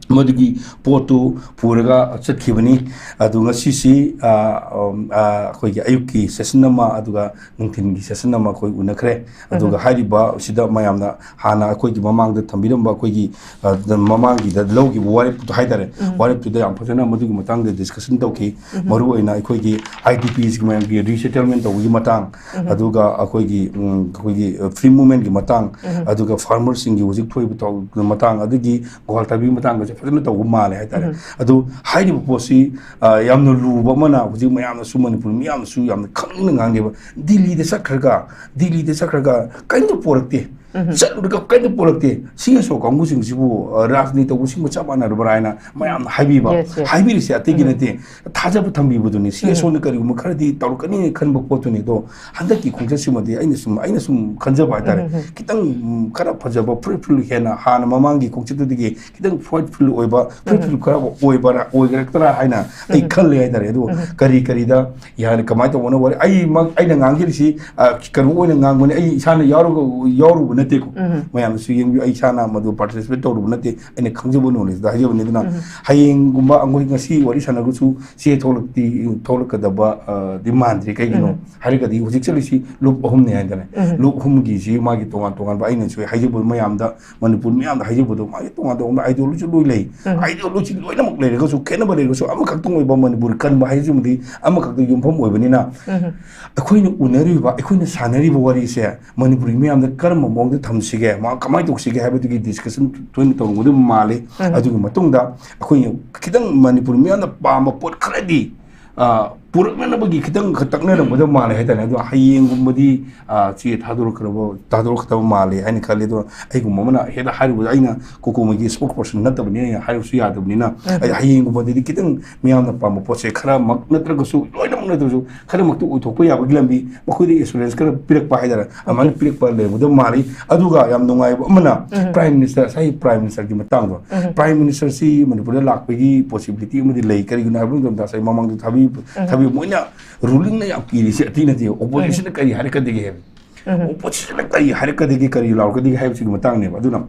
ꯃꯗꯨꯒꯤ ꯄꯣꯠꯇꯨ ꯄꯨꯔꯒ ꯆꯠꯈꯤꯕꯅꯤ꯫ ꯑꯗꯨ ꯉꯁꯤꯁꯤ, ꯑ, ꯑꯝ, ꯑ, ꯑꯩꯈꯣꯏꯒꯤ ꯑꯌꯨꯛꯀꯤ session ꯑꯃ, ꯑꯗꯨꯒ ꯅꯨꯡꯊꯤꯟꯒꯤ session ꯑꯃ ꯑꯩꯈꯣꯏ ꯎꯅꯈ꯭ꯔꯦ꯫ ꯑꯗꯨꯒ ꯎꯝ꯫ ꯍꯥꯏꯔꯤꯕ ꯁꯤꯗ ꯃꯌꯥꯝꯅ ꯍꯥꯟꯅ ꯑꯩꯈꯣꯏꯒꯤ ꯃꯃꯥꯡꯗ ꯊꯝꯕꯤꯔꯝꯕ ꯑꯩꯈꯣꯏꯒꯤ, ꯑ, ꯃꯃꯥꯡꯒꯤꯗ ꯂꯧꯈꯤꯕ ꯋꯥꯔꯦꯞꯇꯨ ꯍꯥꯏꯇꯥꯔꯦ, ꯎꯝ꯫ ꯋꯥꯔꯦꯞꯇꯨꯗ ꯌꯥꯝ ꯐꯖꯅ ꯃꯗꯨꯒꯤ ꯃꯇꯥꯡꯗ discussion ꯇꯧꯈꯤ꯫ ꯎꯝ꯫ ꯃꯔꯨꯑꯣꯏꯅ ꯑꯩꯈꯣꯏꯒꯤ I D Ps ꯀꯤ ꯃꯌꯥꯝꯒꯤ resettlement ꯇꯧꯕꯒꯤ ꯃꯇꯥꯡ, ꯎꯝ꯫ ꯑꯗꯨꯒ ꯑꯩꯈꯣꯏꯒꯤ, ꯎꯝ, ꯑꯩꯈꯣꯏꯒꯤ, ꯑ, free movement ꯀꯤ ꯃꯇꯥꯡ, ꯎꯝ꯫ ꯑꯗꯨꯒ farmers ꯁꯤꯡꯒꯤ ꯍꯧꯖꯤꯛ ꯊꯣꯛꯏꯕ ꯊꯧ-, ꯃꯇꯥꯡ, ꯑꯗꯒꯤ ꯒ꯭ꯋꯥꯜ ꯇꯥꯕꯤꯒꯤ ꯃꯇꯥꯡꯒꯁꯦ ꯐꯖꯅ ꯇꯧꯕ ꯃꯥꯜꯂꯦ ꯍꯥꯏꯇꯥꯔꯦ꯫ ꯎꯝ꯫ ꯑꯗꯨ ꯍꯥꯏꯔꯤꯕ ꯄꯣꯠꯁꯤ, ꯑ, ꯌꯥꯝꯅ ꯂꯨꯕ ꯑꯃꯅ ꯍꯧꯖꯤꯛ ꯃꯌꯥꯝꯅꯁꯨ, ꯃꯅꯤꯄꯨꯔ ꯃꯤꯌꯥꯝꯅꯁꯨ ꯌꯥꯝꯅ ꯈꯪꯅ ꯉꯥꯡꯉꯦꯕ, ꯗꯤꯜꯂꯤꯗ ꯆꯠꯈ꯭ꯔꯒ, ꯗꯤꯜꯂꯤꯗ ꯆꯠꯈ꯭ꯔꯒ ꯀꯔꯤꯝꯇ ꯄꯣꯔꯛꯇꯦ꯫ ꯆꯠꯂꯨꯔꯒ ꯀꯩꯝꯇ ꯄꯨꯔꯛꯇꯦ꯫ ꯁꯤ ꯑꯦꯁ ꯑꯣ ꯀꯥꯡꯕꯨꯁꯤꯡꯁꯤꯕꯨ, ꯑ, ꯔꯥꯖꯅꯤꯇꯤ ꯇꯧꯕꯁꯤꯡꯕꯨ ꯆꯞ ꯃꯥꯟꯅꯔꯕ꯭ꯔꯥ ꯍꯥꯏꯅ ꯃꯌꯥꯝꯅ ꯍꯥꯏꯕꯤꯕ꯫ Yes, yes. ꯍꯥꯏꯕꯤꯔꯤꯁꯦ ꯑꯇꯩꯒꯤ ꯅꯠꯇꯦ, ꯊꯥꯖꯕ ꯊꯝꯕꯤꯕꯗꯨꯅꯤ꯫ ꯁꯤ ꯑꯦꯁ ꯑꯣꯅ ꯀꯔꯤꯒꯨꯝꯕ ꯈꯔꯗꯤ ꯇꯧꯔꯛꯀꯅꯤ ꯈꯟꯕ ꯄꯣꯠꯇꯨꯅꯤ꯫ ꯑꯗꯣ ꯍꯟꯗꯛꯀꯤ ꯈꯣꯡꯆꯠꯁꯤꯃꯗꯤ ꯑꯩꯅ ꯁꯨꯝ, ꯑꯩꯅ ꯁꯨꯝ ꯈꯟꯖꯕ ꯍꯥꯏꯇꯥꯔꯦ, ꯈꯤꯇꯪ, ꯎꯝ, ꯈꯔ ꯐꯖꯕ, ꯐ꯭ꯔꯨꯠꯐꯨꯜ, ꯍꯦꯟꯅ ꯍꯥꯟꯅ ꯃꯃꯥꯡꯒꯤ ꯈꯣꯡꯆꯠꯇꯨꯗꯒꯤ ꯈꯤꯇꯪ ꯐ꯭ꯔꯨꯠꯐꯨꯜ ꯑꯣꯏꯕ, ꯐ꯭ꯔꯨꯠꯐꯨꯜ ꯈꯔ ꯑꯣꯏꯕꯔꯥ, ꯑꯣꯏꯒꯔꯛꯇ꯭ꯔꯥ ꯍꯥꯏꯅ ꯑꯩ ꯈꯜꯂꯦ ꯍꯥꯏꯇꯥꯔꯦ꯫ ꯑꯗꯨ ꯀꯔꯤ ꯀꯔꯤꯗ, ꯌꯥꯅꯤ, ꯀꯃꯥꯏꯅ ꯇꯧꯕꯅꯣ ꯋꯥꯔꯤ? ꯑꯩꯃꯛ, ꯑꯩꯅ ꯉꯥꯡꯖꯔꯤꯁꯤ, ꯑ, ꯀꯩꯅꯣ ꯑꯣꯏꯅ ꯉꯥꯡꯕꯅꯤ, ꯑꯩ ꯏꯁꯥꯅ ꯌꯥꯎꯔꯒ, ꯌꯥꯎꯔꯨꯕ ꯅꯠꯇꯦꯀꯣ꯫ ꯃꯌꯥꯝꯅꯁꯨ ꯌꯦꯡꯕꯤꯌꯨ, ꯑꯩ ꯏꯁꯥꯅ ꯃꯗꯨ ꯄꯥꯔꯇꯤꯁꯤꯄꯦꯠ ꯇꯧꯔꯨꯕ ꯅꯠꯇꯦ, ꯑꯩꯅ ꯈꯪꯖꯕ ꯅꯣꯂꯦꯖꯇ ꯍꯥꯏꯖꯕꯅꯤ꯫ ꯑꯗꯨꯅ ꯍꯌꯦꯡꯒꯨꯝꯕ ꯑꯩꯈꯣꯏ ꯉꯁꯤ ꯋꯥꯔꯤ ꯁꯥꯟꯅꯔꯒꯁꯨ ꯁꯤ ꯊꯣꯛꯂꯛꯇꯤ, ꯊꯣꯛꯂꯛꯀꯗꯕ, ꯑ, ꯗꯤ ꯃꯥꯟꯗ꯭ꯔꯤ꯫ ꯀꯩꯒꯤꯅꯣ ꯍꯥꯏꯔꯒꯗꯤ ꯍꯧꯖꯤꯛ ꯆꯠꯂꯤꯁꯤ ꯂꯨꯞ ꯑꯍꯨꯝꯅꯤ ꯍꯥꯏꯇꯥꯔꯦ꯫ ꯂꯨꯞ ꯑꯍꯨꯝꯒꯤꯁꯤ ꯃꯥꯒꯤ ꯇꯣꯉꯥꯟ ꯇꯣꯉꯥꯟꯕ, ꯑꯩꯅꯁꯨ ꯍꯥꯏꯖꯕ ꯃꯌꯥꯝꯗ, ꯃꯅꯤꯄꯨꯔ ꯃꯤꯌꯥꯝꯗ ꯍꯥꯏꯖꯕꯗꯣ, ꯃꯥꯒꯤ ꯇꯣꯉꯥꯟ ꯇꯣꯉꯥꯟꯕ ideology ꯂꯣꯏ ꯂꯩ꯫ Ideology ꯂꯣꯏꯅꯃꯛ ꯂꯩꯔꯒꯁꯨ, ꯈꯦꯠꯅꯕ ꯂꯩꯔꯒꯁꯨ, ꯑꯃꯈꯛꯇꯪ ꯑꯣꯏꯕ ꯃꯅꯤꯄꯨꯔ ꯀꯟꯕ ꯍꯥꯏꯁꯤꯃꯗꯤ ꯑꯃꯈꯛꯇ ꯌꯨꯝꯐꯝ ꯑꯣꯏꯕꯅꯤꯅ, ꯑꯩꯈꯣꯏꯅ ꯎꯅꯔꯤꯕ, ꯑꯩꯈꯣꯏꯅ ꯁꯥꯟꯅꯔꯤꯕ ꯋꯥꯔꯤꯁꯦ ꯃꯅꯤꯄꯨꯔꯤ ꯃꯤꯌꯥꯝꯗ ꯀꯔꯝꯕ ꯃꯑꯣꯡꯗ ꯊꯝꯁꯤꯒꯦ, ꯃꯥ ꯀꯃꯥꯏꯅ ꯇꯧꯁꯤꯒꯦ ꯍꯥꯏꯕꯗꯨꯒꯤ discussion ꯊꯣꯏꯅ ꯇꯧꯔꯝꯒꯗꯕ ꯃꯥꯜꯂꯤ꯫ ꯑꯗꯨꯒꯤ ꯃꯇꯨꯡꯗ ꯑꯩꯈꯣꯏꯅ ꯈꯤꯇꯪ ꯃꯅꯤꯄꯨꯔ ꯃꯤꯌꯥꯝꯅ ꯄꯥꯝꯕ ꯄꯣꯠ ꯈꯔꯗꯤ, ꯑ, ꯄꯨꯔꯛꯅꯅꯕꯒꯤ ꯈꯤꯇꯪ ꯇꯛꯅꯔꯝꯒꯗꯕ ꯃꯥꯜꯂꯦ ꯍꯥꯏꯇꯥꯔꯦ꯫ ꯑꯗꯣ ꯍꯌꯦꯡꯒꯨꯝꯕꯗꯤ, ꯑ, ꯆꯦ ꯊꯥꯗꯣꯔꯛꯀꯗꯕ, ꯊꯥꯗꯣꯔꯛꯀꯗꯕ ꯃꯥꯜꯂꯦ ꯍꯥꯏꯅ ꯈꯜꯂꯤ꯫ ꯑꯗꯣ ꯑꯩꯒꯨꯝꯕ ꯑꯃꯅ ꯍꯦꯛꯇ ꯍꯥꯏꯔꯨꯕꯗ, ꯑꯩꯅ ꯀꯣꯀꯣꯃꯩꯒꯤ spokesperson ꯅꯠꯇꯕꯅꯤꯅ ꯑꯩꯅ ꯍꯥꯏꯔꯨꯕꯁꯨ ꯌꯥꯗꯕꯅꯤꯅ, ꯑꯩ ꯍꯌꯦꯡꯒꯨꯝꯕꯗꯗꯤ ꯈꯤꯇꯪ ꯃꯤꯌꯥꯝꯅ ꯄꯥꯝꯕ ꯄꯣꯠꯁꯦ ꯈꯔꯃꯛ ꯅꯠꯇ꯭ꯔꯒꯁꯨ, ꯂꯣꯏꯅꯃꯛ ꯅꯠꯇ꯭ꯔꯁꯨ, ꯈꯔꯃꯛꯇꯤ ꯑꯣꯏꯊꯣꯛꯄ ꯌꯥꯕꯒꯤ ꯂꯝꯕꯤ ꯃꯈꯣꯏꯗ assurance ꯈꯔ ꯄꯤꯔꯛꯄ ꯍꯥꯏꯇꯥꯔꯦ, ꯑꯗꯨꯃꯥꯏꯅ ꯄꯤꯔꯛꯄ ꯂꯩꯔꯝꯒꯗꯕ ꯃꯥꯜꯂꯤ꯫ ꯑꯗꯨꯒ ꯌꯥꯝ ꯅꯨꯡꯉꯥꯏꯕ ꯑꯃꯅ, Prime Minister, ꯉꯁꯥꯏ Prime Ministerꯒꯤ ꯃꯇꯥꯡꯗꯣ, Prime Ministerꯁꯤ ꯃꯅꯤꯄꯨꯔꯗ ꯂꯥꯛꯄꯒꯤ possibility ꯑꯃꯗꯤ ꯂꯩ꯫ ꯀꯔꯤꯒꯤꯅꯣ ꯍꯥꯏꯕ ꯃꯇꯝꯗ, ꯉꯁꯥꯏ ꯃꯃꯥꯡꯗ ꯊꯥꯕꯤ-, ꯊꯥꯕꯤ-, ꯃꯣꯏꯅ rulingꯅ ꯌꯥꯝ ꯀꯤꯔꯤꯁꯤ ꯑꯇꯩ ꯅꯠꯇꯦ, oppositionꯅ ꯀꯔꯤ ꯍꯥꯏꯔꯛꯀꯗꯒꯦ ꯍꯥꯏꯕ꯫ Oppositionꯅ ꯀꯔꯤ ꯍꯥꯏꯔꯛꯀꯗꯒꯦ, ꯀꯔꯤ ꯂꯥꯎꯔꯛꯀꯗꯒꯦ ꯍꯥꯏꯕꯁꯤꯒꯤ ꯃꯇꯥꯡꯅꯦꯕ꯫ ꯑꯗꯨꯅ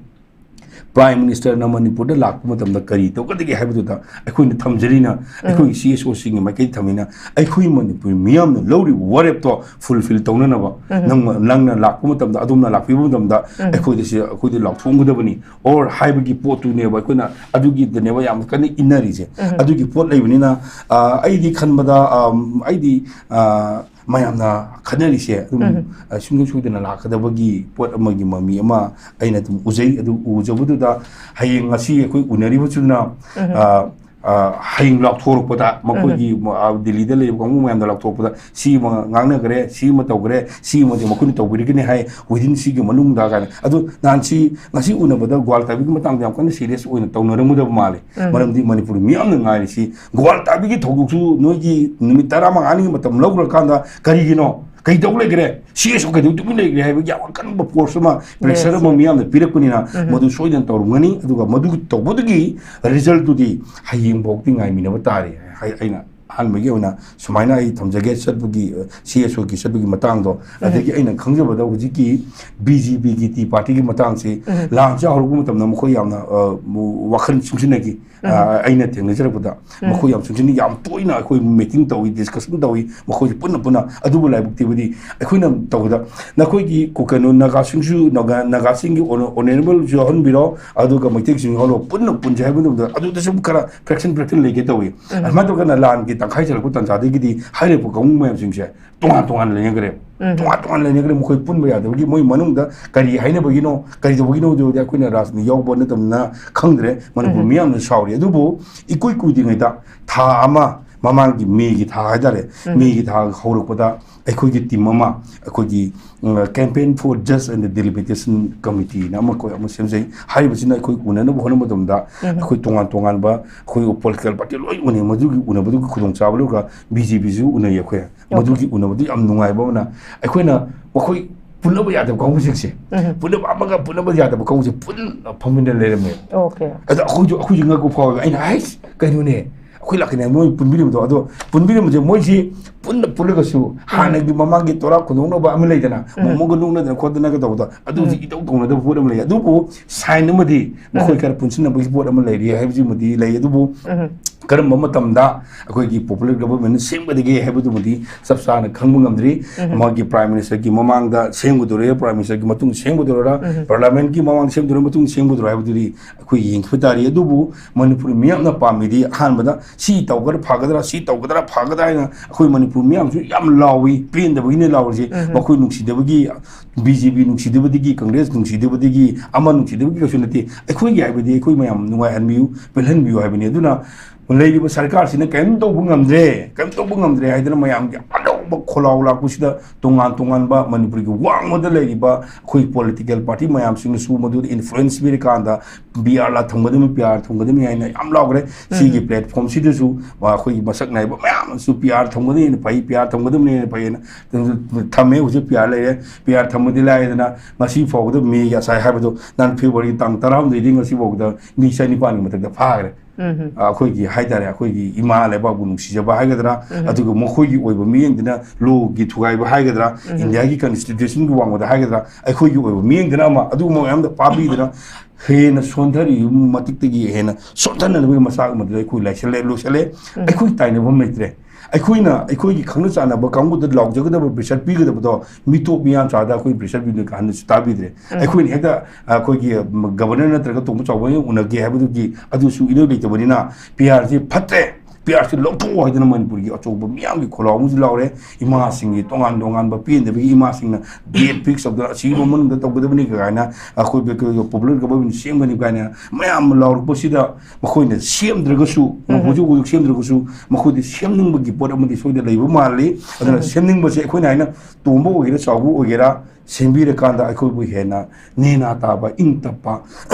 Prime Ministerꯅ ꯃꯅꯤꯄꯨꯔꯗ ꯂꯥꯛꯄ ꯃꯇꯝꯗ ꯀꯔꯤ ꯇꯧꯒꯗꯒꯦ ꯍꯥꯏꯕꯗꯨꯗ ꯑꯩꯈꯣꯏꯅ ꯊꯝꯖꯔꯤꯅ, ꯑꯩꯈꯣꯏꯒꯤ CSOꯁꯤꯡꯒꯤ ꯃꯥꯏꯀꯩꯗ ꯊꯝꯃꯤꯅ, ꯑꯩꯈꯣꯏ ꯃꯅꯤꯄꯨꯔꯤ ꯃꯤꯌꯥꯝꯅ ꯂꯧꯔꯤꯕ ꯋꯥꯔꯦꯞꯇꯣ fulfill ꯇꯧꯅꯅꯕ, ꯅꯪꯅ, ꯅꯪꯅ ꯂꯥꯛꯄ ꯃꯇꯝꯗ, ꯑꯗꯣꯝꯅ ꯂꯥꯛꯄꯤꯕ ꯃꯇꯝꯗ ꯑꯩꯈꯣꯏꯗ ꯁꯤ, ꯑꯩꯈꯣꯏꯗ ꯂꯥꯎꯊꯣꯛꯑꯝꯒꯗꯕꯅꯤ, or ꯍꯥꯏꯕꯒꯤ ꯄꯣꯠꯇꯨꯅꯦꯕ ꯑꯩꯈꯣꯏꯅ ꯑꯗꯨꯒꯤꯗꯅꯦꯕ ꯌꯥꯝ ꯀꯟꯅ ꯏꯟꯅꯔꯤꯁꯦ꯫ ꯑꯗꯨꯒꯤ ꯄꯣꯠ ꯂꯩꯕꯅꯤꯅ, ꯑ, ꯑꯩꯗꯤ ꯈꯟꯕꯗ, ꯑꯝ, ꯑꯩꯗꯤ, ꯑ, ꯃꯌꯥꯝꯅ ꯈꯟꯅꯔꯤꯁꯦ ꯑꯗꯨꯝ, ꯑ, ꯁꯨꯡꯁꯣꯏ ꯁꯣꯏꯗꯅ ꯂꯥꯛꯀꯗꯕꯒꯤ ꯄꯣꯠ ꯑꯃꯒꯤ ꯃꯃꯤ ꯑꯃ ꯑꯩꯅ ꯑꯗꯨꯝ ꯎꯖꯩ꯫ ꯑꯗꯨ ꯎꯖꯕꯗꯨꯗ ꯍꯌꯦꯡ ꯉꯁꯤ ꯑꯩꯈꯣꯏ ꯎꯅꯔꯤꯕꯁꯤꯅ, ꯑ, ꯑ, ꯍꯌꯦꯡ ꯂꯥꯎꯊꯣꯔꯛꯄꯗ, ꯃꯈꯣꯏꯒꯤ, ꯑ, ꯗꯤꯜꯂꯤꯗ ꯂꯩꯔꯤꯕ ꯀꯥꯡꯕꯨ ꯃꯌꯥꯝꯗ ꯂꯥꯎꯊꯣꯔꯛꯄꯗ, "ꯁꯤ ꯑꯃ ꯉꯥꯡꯅꯈ꯭ꯔꯦ, ꯁꯤ ꯑꯃ ꯇꯧꯈ꯭ꯔꯦ, ꯁꯤ ꯑꯃꯗꯤ ꯃꯈꯣꯏꯅ ꯇꯧꯕꯤꯔꯒꯅꯤ ꯍꯥꯏ, within ꯁꯤꯒꯤ ꯃꯅꯨꯡꯗ" ꯀꯥꯏꯅ꯫ ꯑꯗꯨ ꯅꯍꯥꯟ ꯁꯤ, ꯉꯁꯤ ꯎꯅꯕꯗ ꯒ꯭ꯋꯥꯜ ꯇꯥꯕꯤꯒꯤ ꯃꯇꯥꯡꯗ ꯌꯥꯝ ꯀꯟꯅ serious ꯑꯣꯏꯅ ꯇꯧꯅꯔꯝꯒꯗꯕ ꯃꯥꯜꯂꯦ꯫ ꯃꯔꯝꯗꯤ ꯃꯅꯤꯄꯨꯔ ꯃꯤꯌꯥꯝꯅ ꯉꯥꯏꯔꯤꯁꯤ ꯒ꯭ꯋꯥꯜ ꯇꯥꯕꯤꯒꯤ ꯊꯧꯗꯣꯛꯁꯨ ꯅꯣꯏꯒꯤ ꯅꯨꯃꯤꯠ ꯇꯔꯥꯃꯉꯥꯅꯤꯒꯤ ꯃꯇꯝ ꯂꯧꯈ꯭ꯔꯀꯥꯟꯗ ꯀꯔꯤꯒꯤꯅꯣ? ꯀꯩꯗꯧ ꯂꯩꯈ꯭ꯔꯦ? ꯁꯤ ꯑꯦꯁ ꯑꯣ ꯀꯩꯗꯧ ꯇꯨꯃꯤꯟ ꯂꯩꯈ꯭ꯔꯦ ꯍꯥꯏꯕꯒꯤ ꯌꯥꯝ ꯑꯀꯟꯕ force ꯑꯃ, pressure ꯑꯃ ꯃꯤꯌꯥꯝꯅ ꯄꯤꯔꯛꯄꯅꯤꯅ, ꯃꯗꯨ ꯁꯣꯏꯗꯅ ꯇꯧꯔꯝꯒꯅꯤ꯫ ꯑꯗꯨꯒ ꯃꯗꯨꯒꯤ ꯇꯧꯕꯗꯨꯒꯤ result ꯇꯨꯗꯤ ꯍꯌꯦꯡꯐꯥꯎꯗꯤ ꯉꯥꯏꯃꯤꯟꯅꯕ ꯇꯥꯔꯦ꯫ ꯍꯥꯏ-, ꯑꯩꯅ ꯑꯍꯥꯟꯕꯒꯤ ꯑꯣꯏꯅ ꯁꯨꯃꯥꯏꯅ ꯑꯩ ꯊꯝꯖꯒꯦ, ꯆꯠꯄꯒꯤ, ꯑ, ꯁꯤ ꯑꯦꯁ ꯑꯣꯒꯤ ꯆꯠꯄꯒꯤ ꯃꯇꯥꯡꯗꯣ꯫ ꯑꯗꯒꯤ ꯑꯩꯅ ꯈꯪꯖꯕꯗ ꯍꯧꯖꯤꯛꯀꯤ ꯕꯤ ꯖꯦ ꯄꯤꯒꯤ ꯇꯤ ꯄꯥꯔꯇꯤꯒꯤ ꯃꯇꯥꯡꯁꯤ ꯂꯥꯟꯁꯦ ꯍꯧꯔꯛꯄ ꯃꯇꯝꯗ ꯃꯈꯣꯏ ꯌꯥꯝꯅ, ꯑ, ꯋꯥꯈꯜ ꯆꯨꯡꯁꯤꯟꯅꯈꯤ꯫ ꯑ, ꯑꯩꯅ ꯊꯦꯡꯅꯖꯔꯛꯄꯗ ꯃꯈꯣꯏ ꯌꯥꯝ ꯆꯨꯡꯁꯤꯟꯅ, ꯌꯥꯝ ꯇꯣꯏꯅ ꯑꯩꯈꯣꯏ meeting ꯇꯧꯏ, discussion ꯇꯧꯏ, ꯃꯈꯣꯏꯁꯦ ꯄꯨꯟꯅ ꯄꯨꯟꯅ꯫ ꯑꯗꯨꯕꯨ ꯂꯥꯏꯕꯛ ꯊꯤꯕꯗꯤ ꯑꯩꯈꯣꯏꯅ ꯇꯧꯕꯗ ꯅꯈꯣꯏꯒꯤ ꯀꯣ-, ꯀꯩꯅꯣ, ꯅꯥꯒꯥꯁꯤꯡꯁꯨ, ꯅꯥꯒꯥ-, ꯅꯥꯒꯥꯁꯤꯡꯒꯤ ꯑꯣꯅ-, honourable ꯁꯨ ꯌꯥꯎꯍꯟꯕꯤꯔꯣ, ꯑꯗꯨꯒ ꯃꯩꯇꯩꯁꯤꯡ ꯌꯥꯎꯍꯜꯂꯣ, ꯄꯨꯟꯅ ꯄꯨꯟꯁꯦ ꯍꯥꯏꯕ ꯃꯇꯝꯗ ꯑꯗꯨꯗꯁꯨ ꯈꯔ fraction fraction ꯂꯩꯒꯦ ꯇꯧꯏ꯫ ꯑꯗꯨꯃꯥꯏꯅ ꯇꯧꯗꯅ ꯂꯥꯟꯒꯤ ꯇꯪꯈꯥꯏ ꯆꯜꯂꯛꯄ ꯇꯥꯟꯖꯥꯗꯒꯤꯗꯤ ꯍꯥꯏꯔꯤꯕ ꯀꯥꯡꯕꯨ ꯃꯌꯥꯝꯁꯤꯡꯁꯦ ꯇꯣꯉꯥꯟ ꯇꯣꯉꯥꯟꯅ ꯂꯩꯅꯈ꯭ꯔꯦ꯫ ꯇꯣꯉꯥꯟ ꯇꯣꯉꯥꯟꯅ ꯂꯩꯅꯈ꯭ꯔꯦ꯫ ꯃꯈꯣꯏ ꯄꯨꯟꯕ ꯌꯥꯗꯕꯒꯤ ꯃꯣꯏ ꯃꯅꯨꯡꯗ ꯀꯔꯤ ꯍꯥꯏꯅꯕꯒꯤꯅꯣ, ꯀꯔꯤ ꯇꯧꯕꯒꯤꯅꯣ, ꯑꯗꯨꯕꯨꯗꯤ ꯑꯩꯈꯣꯏꯅ ꯔꯥꯖꯅꯤꯇꯤ ꯌꯥꯎꯕ ꯅꯠꯇꯕꯅ ꯈꯪꯗ꯭ꯔꯦ꯫ ꯃꯅꯤꯄꯨꯔ ꯃꯤꯌꯥꯝꯅ ꯁꯥꯎꯔꯤ꯫ ꯑꯗꯨꯕꯨ ꯏꯀꯨꯏ ꯀꯨꯏꯗ꯭ꯔꯤꯉꯩꯗ, ꯊꯥ ꯑꯃ ꯃꯃꯥꯡꯒꯤ ꯃꯦꯒꯤ ꯊꯥ ꯍꯥꯏꯇꯥꯔꯦ, ꯃꯦꯒꯤ ꯊꯥ ꯍꯧꯔꯛꯄꯗ ꯑꯩꯈꯣꯏꯒꯤ team ꯑꯃ, ꯑꯩꯈꯣꯏꯒꯤ, ꯎꯝ, Campaign for Justice and Delimitation Committee ꯅ ꯑꯃ, ꯑꯩꯈꯣꯏ ꯑꯃ ꯁꯦꯝꯖꯩ꯫ ꯍꯥꯏꯔꯤꯕꯁꯤꯅ ꯑꯩꯈꯣꯏ ꯎꯅꯅꯕ ꯍꯣꯠꯅꯕ ꯃꯇꯝꯗ ꯑꯩꯈꯣꯏ ꯇꯣꯉꯥꯟ ꯇꯣꯉꯥꯟꯕ ꯑꯩꯈꯣꯏ political party ꯂꯣꯏ ꯎꯅꯩ꯫ ꯃꯗꯨꯒꯤ ꯎꯅꯕꯗꯨꯒꯤ ꯈꯨꯗꯣꯡꯆꯥꯕ ꯂꯧꯔꯒ ꯕꯤ ꯖꯦ ꯄꯤꯁꯨ ꯎꯅꯩ ꯑꯩꯈꯣꯏ꯫ ꯃꯗꯨꯒꯤ ꯎꯅꯕꯗꯨ ꯌꯥꯝ ꯅꯨꯡꯉꯥꯏꯕ ꯑꯃꯅ, ꯑꯩꯈꯣꯏꯅ ꯃꯈꯣꯏ ꯄꯨꯟꯅꯕ ꯌꯥꯗꯕ ꯀꯥꯡꯕꯨꯁꯤꯡꯁꯦ, ꯄꯨꯟꯅꯕ ꯑꯃꯒ ꯄꯨꯟꯅꯕ ꯌꯥꯗꯕ ꯀꯥꯡꯕꯨꯁꯦ ꯄꯨꯟꯅ ꯐꯝꯃꯤꯟꯅ ꯂꯩꯔꯝꯃꯦ꯫ ꯑꯣꯀꯦ꯫ ꯑꯗꯣ ꯑꯩꯈꯣꯏꯁꯨ, ꯑꯩꯈꯣꯏꯁꯨ ꯉꯛꯄ ꯐꯥꯎꯋꯦꯕ꯫ ꯑꯩꯅ, "ꯍꯩꯁ, ꯀꯩꯅꯣꯅꯦ?" ꯑꯩꯈꯣꯏ ꯂꯥꯛꯀꯅꯤ ꯍꯥꯏꯕ ꯃꯣꯏ ꯄꯨꯟꯕꯤꯔꯝꯕꯗꯣ, ꯑꯗꯣ ꯄꯨꯟꯕꯤꯔꯝꯕꯁꯦ ꯃꯣꯏꯁꯤ ꯄꯨꯟꯅ ꯄꯨꯜꯂꯒꯁꯨ ꯍꯥꯟꯅꯒꯤ ꯃꯃꯥꯡꯒꯤ ꯇꯣꯔꯥ ꯈꯨꯟꯗꯣꯛꯅꯕ ꯑꯃ ꯂꯩꯗꯅ, ꯃꯣꯃꯣꯒ ꯅꯣꯛꯅꯗꯅ ꯈꯣꯠꯇꯅꯒ ꯇꯧꯕꯗꯣ, ꯑꯗꯨ ꯍꯧꯖꯤꯛ ꯏꯇꯧ ꯇꯧꯅꯗꯕ ꯄꯣꯠ ꯑꯃ ꯂꯩ꯫ ꯑꯗꯨꯕꯨ sign ꯑꯃꯗꯤ ꯃꯈꯣꯏ ꯈꯔ ꯄꯨꯟꯁꯤꯟꯅꯕꯒꯤ ꯄꯣꯠ ꯑꯃ ꯂꯩꯔꯤ ꯍꯥꯏꯕꯁꯤꯃꯗꯤ ꯂꯩ꯫ ꯑꯗꯨꯕꯨ ꯀꯔꯝꯕ ꯃꯇꯝꯗ ꯑꯩꯈꯣꯏꯒꯤ popular government ꯁꯦꯝꯒꯗꯒꯦ ꯍꯥꯏꯕꯗꯨꯃꯗꯤ ꯆꯞ ꯆꯥꯅ ꯈꯪꯕ ꯉꯝꯗ꯭ꯔꯤ꯫ ꯃꯥꯒꯤ Prime Minister ꯒꯤ ꯃꯃꯥꯡꯗ ꯁꯦꯝꯒꯗꯣꯔꯦ, Prime Minister ꯒꯤ ꯃꯇꯨꯡ ꯁꯦꯝꯒꯗꯣꯏꯔꯥ, Parliament ꯀꯤ ꯃꯃꯥꯡꯗ ꯁꯦꯝꯒꯗꯣꯏꯔꯥ, ꯃꯇꯨꯡ ꯁꯦꯝꯒꯗꯣꯏꯔꯥ ꯍꯥꯏꯕꯗꯨꯗꯤ ꯑꯩꯈꯣꯏ ꯌꯦꯡꯈꯤꯕ ꯇꯥꯔꯤ꯫ ꯑꯗꯨꯕꯨ ꯃꯅꯤꯄꯨꯔ ꯃꯤꯌꯥꯝꯅ ꯄꯥꯝꯃꯤꯗꯤ ꯑꯍꯥꯟꯕꯗ ꯁꯤ ꯇꯧꯒꯗ꯭ꯔꯥ ꯐꯒꯗ꯭ꯔꯥ, ꯁꯤ ꯇꯧꯒꯗ꯭ꯔꯥ ꯐꯒꯗ꯭ꯔꯥ ꯍꯥꯏꯅ ꯑꯩꯈꯣꯏ ꯃꯅꯤꯄꯨꯔ ꯃꯤꯌꯥꯝꯁꯨ ꯌꯥꯝ ꯂꯥꯎꯏ, ꯄꯦꯟꯗꯕꯒꯤꯅꯦ ꯂꯥꯎꯔꯤꯁꯦ꯫ ꯃꯈꯣꯏ ꯅꯨꯡꯁꯤꯗꯕꯒꯤ, ꯕꯤ ꯖꯦ ꯄꯤ ꯅꯨꯡꯁꯤꯗꯕꯗꯒꯤ, ꯀꯪꯒ꯭ꯔꯦꯁ ꯅꯨꯡꯁꯤꯗꯕꯗꯒꯤ, ꯑꯃ ꯅꯨꯡꯁꯤꯗꯕꯒꯤ ꯀꯩꯁꯨ ꯅꯠꯇꯦ꯫ ꯑꯩꯈꯣꯏꯒꯤ ꯍꯥꯏꯕꯗꯤ ꯑꯩꯈꯣꯏ ꯃꯌꯥꯝ ꯅꯨꯡꯉꯥꯏꯍꯟꯕꯤꯌꯨ, ꯄꯦꯜꯍꯟꯕꯤꯌꯨ ꯍꯥꯏꯕꯅꯤ꯫ ꯑꯗꯨꯅ ꯂꯩꯔꯤꯕ ꯁꯔꯀꯥꯔꯁꯤꯅ ꯀꯔꯤꯝ ꯇꯧꯕ ꯉꯝꯗ꯭ꯔꯦ, ꯀꯔꯤꯝ ꯇꯧꯕ ꯉꯝꯗ꯭ꯔꯦ ꯍꯥꯏꯗꯅ ꯃꯌꯥꯝꯒꯤ ꯑꯅꯧꯕ ꯈꯣꯜꯂꯥꯎ ꯂꯥꯛꯄꯁꯤꯗ ꯇꯣꯉꯥꯟ ꯇꯣꯉꯥꯟꯕ ꯃꯅꯤꯄꯨꯔꯒꯤ ꯋꯥꯡꯃꯗ ꯂꯩꯔꯤꯕ ꯑꯩꯈꯣꯏ political party ꯃꯌꯥꯝꯁꯤꯡꯅꯁꯨ ꯃꯗꯨꯗ influence ꯄꯤꯔꯀꯥꯟꯗ ꯄꯤ ꯑꯥꯔ ꯂꯥ ꯊꯝꯒꯗꯕꯅꯤ, ꯄꯤ ꯑꯥꯔ ꯊꯝꯒꯗꯕꯅꯤ ꯍꯥꯏꯅ ꯌꯥꯝ ꯂꯥꯎꯈ꯭ꯔꯦ꯫ ꯁꯤꯒꯤ platform ꯁꯤꯗꯁꯨ ꯑꯩꯈꯣꯏꯒꯤ ꯃꯁꯛ ꯅꯥꯏꯕ ꯃꯌꯥꯝ ꯑꯃꯁꯨ ꯄꯤ ꯑꯥꯔ ꯊꯝꯒꯗꯕꯅꯤꯅ ꯐꯩ, ꯄꯤ ꯑꯥꯔ ꯊꯝꯒꯗꯕꯅꯤꯅ ꯐꯩꯌꯦꯅ ꯊꯝꯃꯦ꯫ ꯍꯧꯖꯤꯛ ꯄꯤ ꯑꯥꯔ ꯂꯩꯔꯦ꯫ ꯄꯤ ꯑꯥꯔ ꯊꯝꯕꯗꯤ ꯂꯥꯏꯗꯅ ꯉꯁꯤ ꯐꯥꯎꯕꯗ ꯃꯦꯒꯤ ꯉꯁꯥꯏ ꯍꯥꯏꯕꯗꯣ, ꯅꯍꯥꯟ ꯐꯦꯕ꯭ꯔꯨꯋꯥꯔꯤ ꯇꯥꯡ ꯇꯔꯥꯍꯨꯝꯗꯣꯏꯗꯒꯤ ꯉꯁꯤ ꯐꯥꯎꯕꯗ ꯃꯤ ꯆꯅꯤꯄꯥꯟꯒꯤ ꯃꯊꯛꯇ ꯐꯥꯈ꯭ꯔꯦ꯫ ꯑꯩꯈꯣꯏꯒꯤ ꯍꯥꯏꯇꯥꯔꯦ, ꯑꯩꯈꯣꯏꯒꯤ ꯏꯃꯥ ꯂꯩꯕꯥꯛꯄꯨ ꯅꯨꯡꯁꯤꯖꯕ ꯍꯥꯏꯒꯗ꯭ꯔꯥ, ꯑꯗꯨꯒ ꯃꯈꯣꯏꯒꯤ ꯑꯣꯏꯕ ꯃꯤꯠꯌꯦꯡꯗꯨꯅ ꯂꯣꯒꯤ ꯊꯨꯒꯥꯏꯕ ꯍꯥꯏꯒꯗ꯭ꯔꯥ, ꯏꯟꯗꯤꯌꯥꯒꯤ constitution ꯒꯤ ꯋꯥꯡꯃꯗ ꯍꯥꯏꯒꯗ꯭ꯔꯥ, ꯑꯩꯈꯣꯏꯒꯤ ꯑꯣꯏꯕ ꯃꯤꯠꯌꯦꯡꯗꯨꯅ ꯑꯃ, ꯑꯗꯨꯒꯨꯝꯕ ꯃꯌꯥꯝꯗ ꯐꯥꯕꯤꯗꯅ ꯍꯦꯟꯅ ꯁꯣꯟꯊꯔꯤꯕ ꯃꯇꯤꯛꯇꯒꯤ ꯍꯦꯟꯅ ꯁꯣꯟꯊꯅꯅꯕꯒꯤ ꯃꯆꯥꯛ ꯑꯃꯗꯨꯗ ꯑꯩꯈꯣꯏ ꯂꯩꯁꯜꯂꯦ, ꯂꯣꯏꯁꯜꯂꯦ꯫ ꯑꯩꯈꯣꯏ ꯇꯥꯏꯅꯐꯝ ꯂꯩꯇ꯭ꯔꯦ꯫ ꯑꯩꯈꯣꯏꯅ ꯑꯩꯈꯣꯏꯒꯤ ꯈꯪꯅ ꯆꯥꯟꯅꯕ ꯀꯥꯡꯕꯨꯗ ꯂꯥꯎꯖꯒꯗꯕ, pressure ꯄꯤꯒꯗꯕꯗꯣ ꯃꯤꯇꯣꯞ ꯃꯤꯌꯥꯝ ꯆꯥꯗ ꯑꯩꯈꯣꯏ pressure ꯄꯤꯕꯗ ꯀꯥꯍꯟꯅꯁꯨ ꯇꯥꯕꯤꯗ꯭ꯔꯦ꯫ ꯑꯩꯈꯣꯏꯅ ꯍꯦꯛꯇ ꯑꯩꯈꯣꯏꯒꯤ governor ꯅꯠꯇ꯭ꯔꯒ ꯇꯣꯝꯕ ꯆꯥꯎꯕ ꯍꯣꯏ ꯎꯅꯒꯦ ꯍꯥꯏꯕꯗꯨꯒꯤ ꯑꯗꯨꯁꯨ ꯏꯔꯩ ꯂꯩꯇꯕꯅꯤꯅ ꯄꯤ ꯑꯥꯔꯁꯤ ꯐꯠꯇ꯭ꯔꯦ, ꯄꯤ ꯑꯥꯔꯁꯤ ꯂꯧꯊꯣꯛꯑꯣ ꯍꯥꯏꯗꯅ ꯃꯅꯤꯄꯨꯔꯒꯤ ꯑꯆꯧꯕ ꯃꯤꯌꯥꯝꯒꯤ ꯈꯣꯜꯂꯥꯎ ꯑꯃꯁꯨ ꯂꯥꯎꯔꯦ꯫ ꯏꯃꯥꯁꯤꯡꯒꯤ ꯇꯣꯉꯥꯟ ꯇꯣꯉꯥꯟꯕ ꯄꯦꯟꯗꯕꯒꯤ ꯏꯃꯥꯁꯤꯡꯅ date fix ꯇꯧꯗꯅ ꯑꯁꯤꯒꯤ ꯃꯅꯨꯡꯗ ꯇꯧꯒꯗꯕꯅꯤ ꯀꯥꯏꯅ ꯑꯩꯈꯣꯏ popular government ꯁꯦꯝꯒꯅꯤ ꯀꯥꯏꯅ ꯃꯌꯥꯝ ꯑꯃ ꯂꯥꯎꯔꯛꯄꯁꯤꯗ ꯃꯈꯣꯏꯅ ꯁꯦꯝꯗ꯭ꯔꯒꯁꯨ, ꯍꯧꯖꯤꯛ ꯍꯧꯖꯤꯛ ꯁꯦꯝꯗ꯭ꯔꯒꯁꯨ ꯃꯈꯣꯏꯗꯤ ꯁꯦꯝꯅꯤꯡꯕꯒꯤ ꯄꯣꯠ ꯑꯃꯗꯤ ꯁꯣꯏꯗꯅ ꯂꯩꯕ ꯃꯥꯜꯂꯤ꯫ ꯑꯗꯨꯅ ꯁꯦꯝꯅꯤꯡꯕꯁꯦ ꯑꯩꯈꯣꯏꯅ ꯍꯥꯏꯅ ꯇꯣꯝꯕ ꯑꯣꯏꯒꯦꯔꯥ ꯆꯥꯎꯕ ꯑꯣꯏꯒꯦꯔꯥ ꯁꯦꯝꯕꯤꯔꯀꯥꯟꯗ ꯑꯩꯈꯣꯏꯕꯨ ꯍꯦꯟꯅ ꯅꯦꯅꯥ ꯇꯥꯕ, ꯏꯪ ꯇꯞꯄ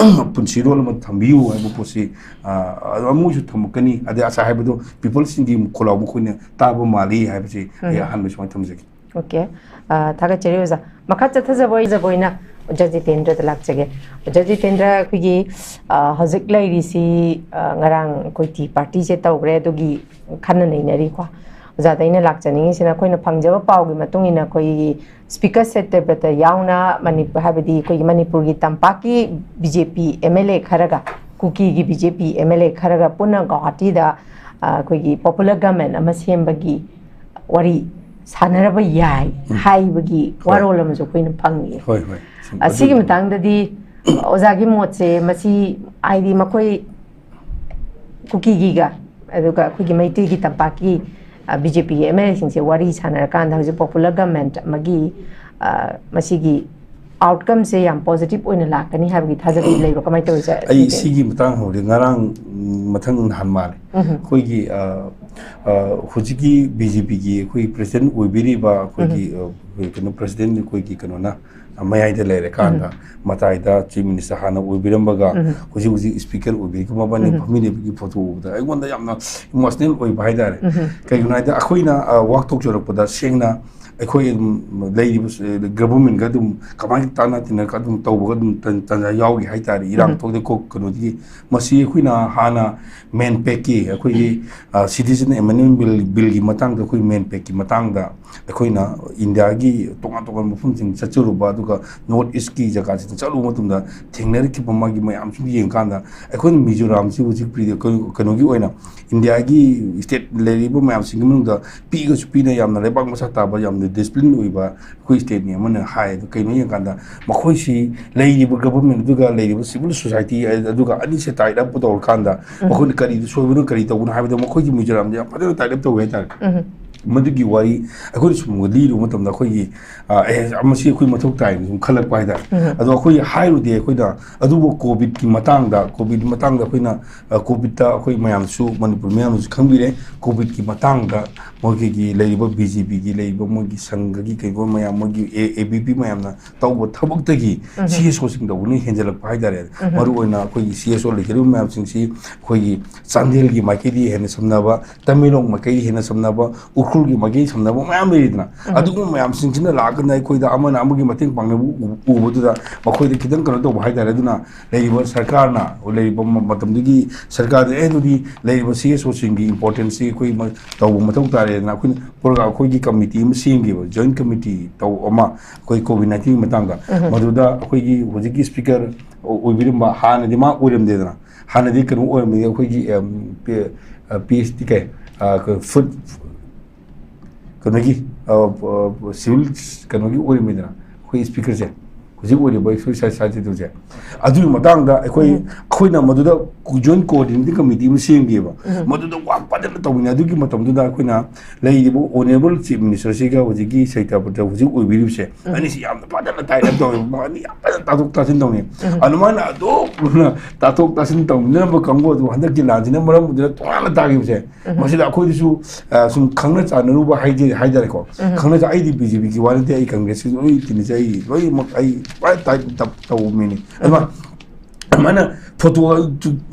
ꯄꯨꯟꯁꯤꯔꯣꯜ ꯑꯃ ꯊꯝꯕꯤꯌꯨ ꯍꯥꯏꯕ ꯄꯣꯠꯁꯤ, ꯑ, ꯑꯃꯨꯛꯁꯨ ꯊꯝꯃꯛꯀꯅꯤ꯫ ꯑꯗꯩ ꯉꯁꯥꯏ ꯍꯥꯏꯕꯗꯣ peopleꯁꯤꯡꯒꯤ ꯈꯣꯜꯂꯥꯎ ꯃꯈꯣꯏꯅ ꯇꯥꯕ ꯃꯥꯜꯂꯤ ꯍꯥꯏꯕꯁꯤ ꯑꯩ ꯑꯍꯥꯟꯕ ꯁꯨꯃꯥꯏꯅ ꯊꯝꯖꯒꯦ꯫ OK꯫ ꯑ, ꯊꯥꯒꯠꯆꯔꯤ ꯑꯣꯖꯥ꯫ ꯃꯈꯥ ꯆꯠꯊꯖꯕ ꯑꯣꯏꯖꯕ ꯑꯣꯏꯅ ꯑꯣꯖꯥ ꯖꯤꯇꯦꯟꯗ꯭ꯔꯗ ꯂꯥꯛꯆꯒꯦ꯫ ꯑꯣꯖꯥ ꯖꯤꯇꯦꯟꯗ꯭ꯔ, ꯑꯩꯈꯣꯏꯒꯤ, ꯑ, ꯍꯧꯖꯤꯛ ꯂꯩꯔꯤꯁꯤ, ꯑ, ꯉꯔꯥꯡ ꯑꯩꯈꯣꯏ ꯇꯤ ꯄꯥꯔꯇꯤꯁꯦ ꯇꯧꯈ꯭ꯔꯦ, ꯑꯗꯨꯒꯤ ꯈꯟꯅ ꯅꯩꯅꯔꯤꯀꯣ꯫ ꯑꯣꯖꯥꯗ ꯑꯩꯅ ꯂꯥꯛꯆꯅꯤꯡꯉꯤꯁꯤꯅ ꯑꯩꯈꯣꯏꯅ ꯐꯪꯖꯕ ꯄꯥꯎꯒꯤ ꯃꯇꯨꯡ ꯏꯟꯅ ꯑꯩꯈꯣꯏꯒꯤ Speaker ꯁꯇ꯭ꯌꯕ꯭ꯔꯇ ꯌꯥꯎꯅ ꯃꯅꯤꯄꯨꯔ, ꯍꯥꯏꯕꯗꯤ ꯑꯩꯈꯣꯏꯒꯤ ꯃꯅꯤꯄꯨꯔꯒꯤ ꯇꯝꯄꯥꯛꯀꯤ BJP MLA ꯈꯔꯒ, ꯀꯨꯀꯤꯒꯤ BJP MLA ꯈꯔꯒ ꯄꯨꯟꯅ ꯒꯧꯍꯥꯇꯤꯗ, ꯑ, ꯑꯩꯈꯣꯏꯒꯤ popular government ꯑꯃ ꯁꯦꯝꯕꯒꯤ ꯋꯥꯔꯤ ꯁꯥꯟꯅꯔꯕ ꯌꯥꯏ ꯍꯥꯏꯕꯒꯤ ꯋꯥꯔꯣꯜ ꯑꯃꯁꯨ ꯑꯩꯈꯣꯏꯅ ꯐꯪꯉꯤ꯫ ꯍꯣꯏ, ꯍꯣꯏ꯫ ꯁꯨꯝ ꯑꯁꯤꯒꯤ ꯑꯗꯨꯒꯤ ꯃꯇꯥꯡꯗꯗꯤ ꯑꯣꯖꯥꯒꯤ ꯃꯣꯠꯁꯦ, ꯃꯁꯤ ꯍꯥꯏꯗꯤ ꯃꯈꯣꯏ ꯀꯨꯀꯤꯒꯤꯒ ꯑꯗꯨꯒ ꯑꯩꯈꯣꯏꯒꯤ ꯃꯩꯇꯩꯒꯤ ꯇꯝꯄꯥꯛꯀꯤ, ꯑ, BJP ꯒꯤ MLA ꯁꯤꯡꯁꯦ ꯋꯥꯔꯤ ꯁꯥꯟꯅꯔꯀꯥꯟꯗ ꯍꯧꯖꯤꯛ popular government ꯑꯃꯒꯤ, ꯑ, ꯃꯁꯤꯒꯤ ꯑꯥꯎꯠꯀꯝꯁꯦ ꯌꯥꯝ ꯄꯣꯖꯤꯇꯤꯚ ꯑꯣꯏꯅ ꯂꯥꯛꯀꯅꯤ ꯍꯥꯏꯕꯒꯤ ꯊꯥꯖꯕ ꯂꯩꯕ꯭ꯔꯣ? ꯀꯃꯥꯏꯅ ꯇꯧꯔꯤꯁꯦ? ꯑꯩ ꯁꯤꯒꯤ ꯃꯇꯥꯡ ꯍꯧꯔꯦ, ꯉꯔꯥꯡ, ꯎꯝ, ꯃꯊꯪ ꯅꯍꯥꯟ ꯃꯥꯜꯂꯦ, ꯎꯝ. ꯑꯩꯈꯣꯏꯒꯤ, ꯑ, ꯑ, ꯍꯧꯖꯤꯛꯀꯤ ꯕꯤ ꯖꯦ ꯄꯤꯒꯤ ꯑꯩꯈꯣꯏꯒꯤ ꯄ꯭ꯔꯦꯁꯤꯗꯦꯟ ꯑꯣꯏꯕꯤꯔꯤꯕ ꯑꯩꯈꯣꯏꯒꯤ, ꯑ, ꯀꯩꯅꯣ, ꯄ꯭ꯔꯦꯁꯤꯗꯦꯟ ꯑꯩꯈꯣꯏꯒꯤ ꯀꯩꯅꯣꯅ, ꯑ, ꯃꯌꯥꯏꯗ ꯂꯩꯔꯀꯥꯟꯗ, ꯃꯇꯥꯏꯗ ꯆꯤꯐ ꯃꯤꯅꯤꯁꯇꯔ ꯍꯥꯟꯅ ꯑꯣꯏꯕꯤꯔꯝꯕꯒ, ꯎꯝ. ꯍꯧꯖꯤꯛ ꯍꯧꯖꯤꯛ ꯁ꯭ꯄꯤꯀꯔ ꯑꯣꯏꯕꯤꯔꯤꯕ ꯃꯕꯥꯅꯤ ꯎꯝ. ꯐꯝꯃꯤꯟꯅꯕꯒꯤ ꯐꯣꯇꯣ ꯎꯕꯗ ꯑꯩꯉꯣꯟꯗ ꯌꯥꯝꯅ ꯏꯃꯣꯁꯅꯦꯜ ꯑꯣꯏꯕ ꯍꯥꯏꯇꯥꯔꯦ꯫ ꯎꯝ. ꯀꯩꯒꯤꯅꯣ ꯍꯥꯏꯗꯤ ꯑꯩꯈꯣꯏꯅ, ꯑ, ꯋꯥ ꯊꯣꯛꯆꯔꯛꯄꯗ ꯁꯦꯡꯅ ꯑꯩꯈꯣꯏ ꯑꯗꯨꯝ ꯂꯩꯔꯤꯕ, ꯑ, ꯒꯚꯔꯟꯃꯦꯟꯒ ꯑꯗꯨꯝ ꯀꯃꯥꯏꯅ ꯇꯥꯟꯅ ꯇꯤꯟꯅꯔꯒ ꯑꯗꯨꯝ ꯇꯧꯕꯒ ꯑꯗꯨꯝ ꯇꯟ-, ꯇꯟꯖꯥ ꯌꯥꯎꯈꯤ ꯍꯥꯏꯇꯥꯔꯦ, ꯏꯔꯥꯡ ꯎꯝ. ꯊꯣꯛꯇꯦ ꯀꯣ ꯀꯩꯅꯣꯗꯒꯤ꯫ ꯃꯁꯤ ꯑꯩꯈꯣꯏꯅ ꯍꯥꯟꯅ ꯃꯦꯟꯄꯦꯛꯀꯤ ꯑꯩꯈꯣꯏꯒꯤ, ꯑ, ꯁꯤꯇꯤꯖꯟ ꯑꯦꯃꯦꯟꯗꯃꯦꯟ ꯕꯤꯜ, ꯕꯤꯜꯒꯤ ꯃꯇꯥꯡꯗ, ꯑꯩꯈꯣꯏ ꯃꯦꯟꯄꯦꯛꯀꯤ ꯃꯇꯥꯡꯗ ꯑꯩꯈꯣꯏꯅ ꯏꯟꯗꯤꯌꯥꯒꯤ ꯇꯣꯉꯥꯟ ꯇꯣꯉꯥꯟꯕ ꯃꯐꯝꯁꯤꯡ ꯆꯠꯆꯔꯨꯕ, ꯑꯗꯨꯒ ꯅꯣꯔꯠ ꯏꯁꯀꯤ ꯖꯒꯥꯁꯤꯗ ꯆꯠꯂꯨꯕ ꯃꯇꯝꯗ ꯊꯦꯡꯅꯔꯛꯈꯤꯕ ꯃꯥꯒꯤ ꯃꯌꯥꯝꯁꯤꯡ ꯌꯦꯡꯀꯥꯟꯗ ꯑꯩꯈꯣꯏꯅ ꯃꯤꯖꯣꯔꯥꯝꯁꯤ ꯍꯧꯖꯤꯛ ꯄ꯭ꯔꯤ-, ꯀꯩꯅꯣ-, ꯀꯩꯅꯣꯒꯤ ꯑꯣꯏꯅ ꯏꯟꯗꯤꯌꯥꯒꯤ ꯁ꯭ꯇꯦꯠ ꯂꯩꯔꯤꯕ ꯃꯌꯥꯝꯁꯤꯡꯒꯤ ꯃꯅꯨꯡꯗ ꯄꯤꯛꯑꯒꯁꯨ ꯄꯤꯛꯅ ꯌꯥꯝꯅ ꯂꯩꯕꯥꯛ ꯃꯁꯥ ꯇꯥꯕ, ꯌꯥꯝꯅ ꯗꯤꯁꯤꯄ꯭ꯂꯤꯟ ꯑꯣꯏꯕ ꯑꯩꯈꯣꯏ ꯁ꯭ꯇꯦꯠꯅꯤ ꯑꯃꯅ ꯍꯥꯏ꯫ ꯑꯗꯣ ꯀꯩꯅꯣ ꯌꯦꯡꯀꯥꯟꯗ ꯃꯈꯣꯏꯁꯤ ꯂꯩꯔꯤꯕ ꯒꯚꯔꯟꯃꯦꯟ ꯑꯗꯨꯒ ꯂꯩꯔꯤꯕ ꯁꯤꯚꯤꯜ ꯁꯣꯁꯥꯏꯇꯤ ꯑꯗꯨꯒ ꯑꯅꯤꯁꯦ ꯇꯥꯏꯠ ꯑꯞ ꯇꯧꯔꯀꯥꯟꯗ ꯎꯝ. ꯃꯈꯣꯏꯅ ꯀꯔꯤꯗ ꯁꯣꯏꯕꯅꯣ, ꯀꯔꯤ ꯇꯧꯕꯅꯣ ꯍꯥꯏꯕꯗ ꯃꯈꯣꯏꯒꯤ ꯃꯤꯖꯣꯔꯥꯝꯗ ꯌꯥꯝ ꯐꯖꯅ ꯇꯥꯏꯠ ꯑꯞ ꯇꯧꯋꯦ ꯍꯥꯏꯇꯥꯔꯦ꯫ ꯎꯝ. ꯃꯗꯨꯒꯤ ꯋꯥꯔꯤ ꯑꯩꯈꯣꯏꯅ ꯁꯨꯝ ꯂꯤꯔꯨꯕ ꯃꯇꯝꯗ ꯑꯩꯈꯣꯏꯒꯤ, ꯑ, ꯑꯦ, ꯃꯁꯤ ꯑꯩꯈꯣꯏ ꯃꯊꯧ ꯇꯥꯏꯅ ꯁꯨꯝ ꯈꯜꯂꯛꯄ ꯍꯥꯏꯇꯥꯔꯦ꯫ ꯎꯝ. ꯑꯗꯣ ꯑꯩꯈꯣꯏ ꯍꯥꯏꯔꯨꯗꯦ, ꯑꯩꯈꯣꯏꯅ ꯑꯗꯨꯕꯨ ꯀꯣꯚꯤꯗꯀꯤ ꯃꯇꯥꯡꯗ, ꯀꯣꯚꯤꯗꯀꯤ ꯃꯇꯥꯡꯗ ꯑꯩꯈꯣꯏꯅ, ꯑ, ꯀꯣꯚꯤꯗꯇ ꯑꯩꯈꯣꯏ ꯃꯌꯥꯝꯁꯨ, ꯃꯅꯤꯄꯨꯔ ꯃꯌꯥꯝꯅꯁꯨ ꯈꯪꯕꯤꯔꯦ, ꯀꯣꯚꯤꯗꯀꯤ ꯃꯇꯥꯡꯗ ꯃꯣꯏꯒꯤ ꯂꯩꯔꯤꯕ ꯕꯤ ꯖꯦ ꯄꯤꯒꯤ ꯂꯩꯔꯤꯕ ꯃꯣꯏꯒꯤ ꯁꯪꯘꯒꯤ ꯀꯩꯒꯨꯝꯕ ꯃꯌꯥꯝ, ꯃꯣꯏꯒꯤ ꯑꯦ, ꯑꯦ ꯕꯤ ꯄꯤ ꯃꯌꯥꯝꯅ ꯇꯧꯕ ꯊꯕꯛꯇꯒꯤ ꯎꯝ. ꯁꯤ ꯑꯦꯁ ꯑꯣꯁꯤꯡ ꯇꯧꯕꯅ ꯍꯦꯟꯖꯜꯂꯛꯄ ꯍꯥꯏꯇꯥꯔꯦ꯫ ꯎꯝ. ꯃꯔꯨꯑꯣꯏꯅ ꯑꯩꯈꯣꯏꯒꯤ ꯁꯤ ꯑꯦꯁ ꯑꯣ ꯂꯩꯖꯔꯤꯕ ꯃꯌꯥꯝꯁꯤꯡꯁꯤ ꯑꯩꯈꯣꯏꯒꯤ ꯆꯥꯟꯗꯦꯜꯒꯤ ꯃꯥꯏꯀꯩꯗꯒꯤ ꯍꯦꯟꯅ ꯁꯝꯅꯕ, ꯇꯃꯦꯡꯂꯣꯡ ꯃꯥꯏꯀꯩꯗꯒꯤ ꯍꯦꯟꯅ ꯁꯝꯅꯕ, ꯎꯈ꯭ꯔꯨꯜꯒꯤ ꯃꯥꯏꯀꯩ ꯁꯝꯅꯕ ꯃꯌꯥꯝ ꯂꯩꯔꯤꯗꯅ, ꯎꯝ. ꯑꯗꯨꯒꯨꯝꯕ ꯃꯌꯥꯝꯁꯤꯡꯁꯤꯅ ꯂꯥꯛꯑꯀꯥꯟꯗ ꯑꯩꯈꯣꯏꯗ ꯑꯃꯅ ꯑꯃꯒꯤ ꯃꯇꯦꯡ ꯄꯥꯡꯅꯕ ꯎ-, ꯎꯕꯗꯨꯗ ꯃꯈꯣꯏꯗ ꯈꯤꯇꯪ ꯀꯩꯅꯣ ꯇꯧꯕ ꯍꯥꯏꯇꯥꯔꯦ꯫ ꯑꯗꯨꯅ ꯂꯩꯔꯤꯕ ꯁꯔꯀꯥꯔꯅ, ꯂꯩꯔꯤꯕ ꯃ-, ꯃꯇꯝꯗꯨꯒꯤ ꯁꯔꯀꯥꯔꯗ, "ꯑꯦ, ꯑꯗꯨꯗꯤ ꯂꯩꯔꯤꯕ ꯁꯤ ꯑꯦꯁ ꯑꯣꯁꯤꯡꯒꯤ ꯏꯝꯄꯣꯔꯇꯦꯟꯁꯁꯤ ꯑꯩꯈꯣꯏ ꯃ-, ꯇꯧꯕ ꯃꯊꯧ ꯇꯥꯔꯦꯗꯅ" ꯑꯩꯈꯣꯏꯅ ꯄ꯭ꯔꯣꯒ꯭ꯔꯥꯝ, ꯑꯩꯈꯣꯏꯒꯤ ꯀꯃꯤꯇꯤ ꯑꯃ ꯁꯦꯝꯈꯤꯕ, ꯖꯣꯏꯟꯠ ꯀꯃꯤꯇꯤ ꯇꯧ ꯑꯃ, ꯑꯩꯈꯣꯏ ꯀꯣꯚꯤꯗ ꯅꯥꯏꯟꯇꯤꯟꯒꯤ ꯃꯇꯥꯡꯗ꯫ ꯎꯝ. ꯃꯗꯨꯗ ꯑꯩꯈꯣꯏꯒꯤ ꯍꯧꯖꯤꯛꯀꯤ ꯁ꯭ꯄꯤꯀꯔ ꯑꯣꯏꯕꯤꯔꯝꯕ, ꯍꯥꯟꯅꯗꯤ ꯃꯥ ꯑꯣꯏꯔꯝꯗꯦꯗꯅ, ꯍꯥꯟꯅꯗꯤ ꯀꯩꯅꯣ ꯑꯣꯏꯔꯝꯕꯅꯤ, ꯑꯩꯈꯣꯏꯒꯤ, ꯑꯦꯝ, ꯄꯤ-, ꯑ, ꯄꯤ ꯑꯩꯆ ꯗꯤ ꯀꯩ, ꯑ, ꯀ-, ꯐꯨꯗ, ꯀꯩꯅꯣꯒꯤ, ꯑ, ꯑ, ꯁꯤꯚꯤꯜ ꯀꯩꯅꯣꯒꯤ ꯑꯣꯏꯔꯝꯃꯤꯗꯅ, ꯑꯩꯈꯣꯏ ꯁ꯭ꯄꯤꯀꯔꯁꯦ, ꯍꯧꯖꯤꯛ ꯑꯣꯏꯔꯤꯕ ꯑꯩꯈꯣꯏ ꯁ-, ꯁ-, ꯁꯇꯤꯇꯨꯁꯦ, ꯑꯗꯨꯒꯤ ꯃꯇꯥꯡꯗ ꯑꯩꯈꯣꯏ, ꯎꯝ. ꯑꯩꯈꯣꯏꯅ ꯃꯗꯨꯗ joint coordinating committee ꯑꯃ ꯁꯦꯝꯈꯤꯑꯕ꯫ ꯎꯝ꯫ ꯃꯗꯨꯗ ꯋꯥ ꯐꯖꯅ ꯇꯧꯃꯤꯟꯅꯩ꯫ ꯑꯗꯨꯒꯤ ꯃꯇꯝꯗꯨꯗ ꯑꯩꯈꯣꯏꯅ ꯂꯩꯔꯤꯕ honourable chief minister ꯁꯤꯒ ꯍꯧꯖꯤꯛꯀꯤ ꯁꯩꯇꯥꯄꯇ ꯍꯧꯖꯤꯛ ꯑꯣꯏꯕꯤꯔꯤꯕꯁꯦ, ꯎꯝ꯫ ꯑꯅꯤꯁꯤ ꯌꯥꯝꯅ ꯐꯖꯅ tie up ꯇꯧꯋꯦꯕ꯫ ꯃꯕꯥꯅꯤ ꯌꯥꯝ ꯐꯖꯅ ꯇꯥꯊꯣꯛ ꯇꯥꯁꯤꯟ ꯇꯧꯅꯤ꯫ ꯎꯝ꯫ ꯑꯗꯨꯃꯥꯏꯅ ꯑꯗꯨꯝ ꯇꯥꯊꯣꯛ ꯇꯥꯁꯤꯟ ꯇꯧꯃꯤꯟꯅꯔꯝꯕ ꯀꯥꯡꯕꯨ ꯑꯗꯨ ꯍꯟꯗꯛꯀꯤ ꯂꯥꯟꯁꯤꯅ ꯃꯔꯝ ꯑꯣꯏꯗꯨꯅ ꯇꯣꯉꯥꯟꯅ ꯇꯥꯈꯤꯕꯁꯦ, ꯎꯝ꯫ ꯃꯁꯤꯗ ꯑꯩꯈꯣꯏꯗꯁꯨ, ꯑ, ꯁꯨꯝ ꯈꯪꯅ ꯆꯥꯟꯅꯔꯨꯕ ꯍꯥꯏꯖ-, ꯍꯥꯏꯇꯥꯔꯦꯀꯣ꯫ ꯎꯝ꯫ ꯈꯪꯅ ꯆꯥ-, ꯑꯩꯗꯤ BJP ꯒꯤ ꯋꯥ ꯅꯠꯇꯦ, ꯑꯩ Congress ꯀꯤ ꯂꯣꯏ ꯇꯤꯟꯅꯖꯩ, ꯑꯩ ꯂꯣꯏꯅꯃꯛ ꯑꯩ ꯄꯨꯔꯥ tie up ꯇꯧꯕ ꯃꯤꯅꯤ꯫ ꯑꯗꯨꯃ-, ꯎꯝ꯫ ꯑꯗꯨꯃꯥꯏꯅ ꯐꯣꯇꯣ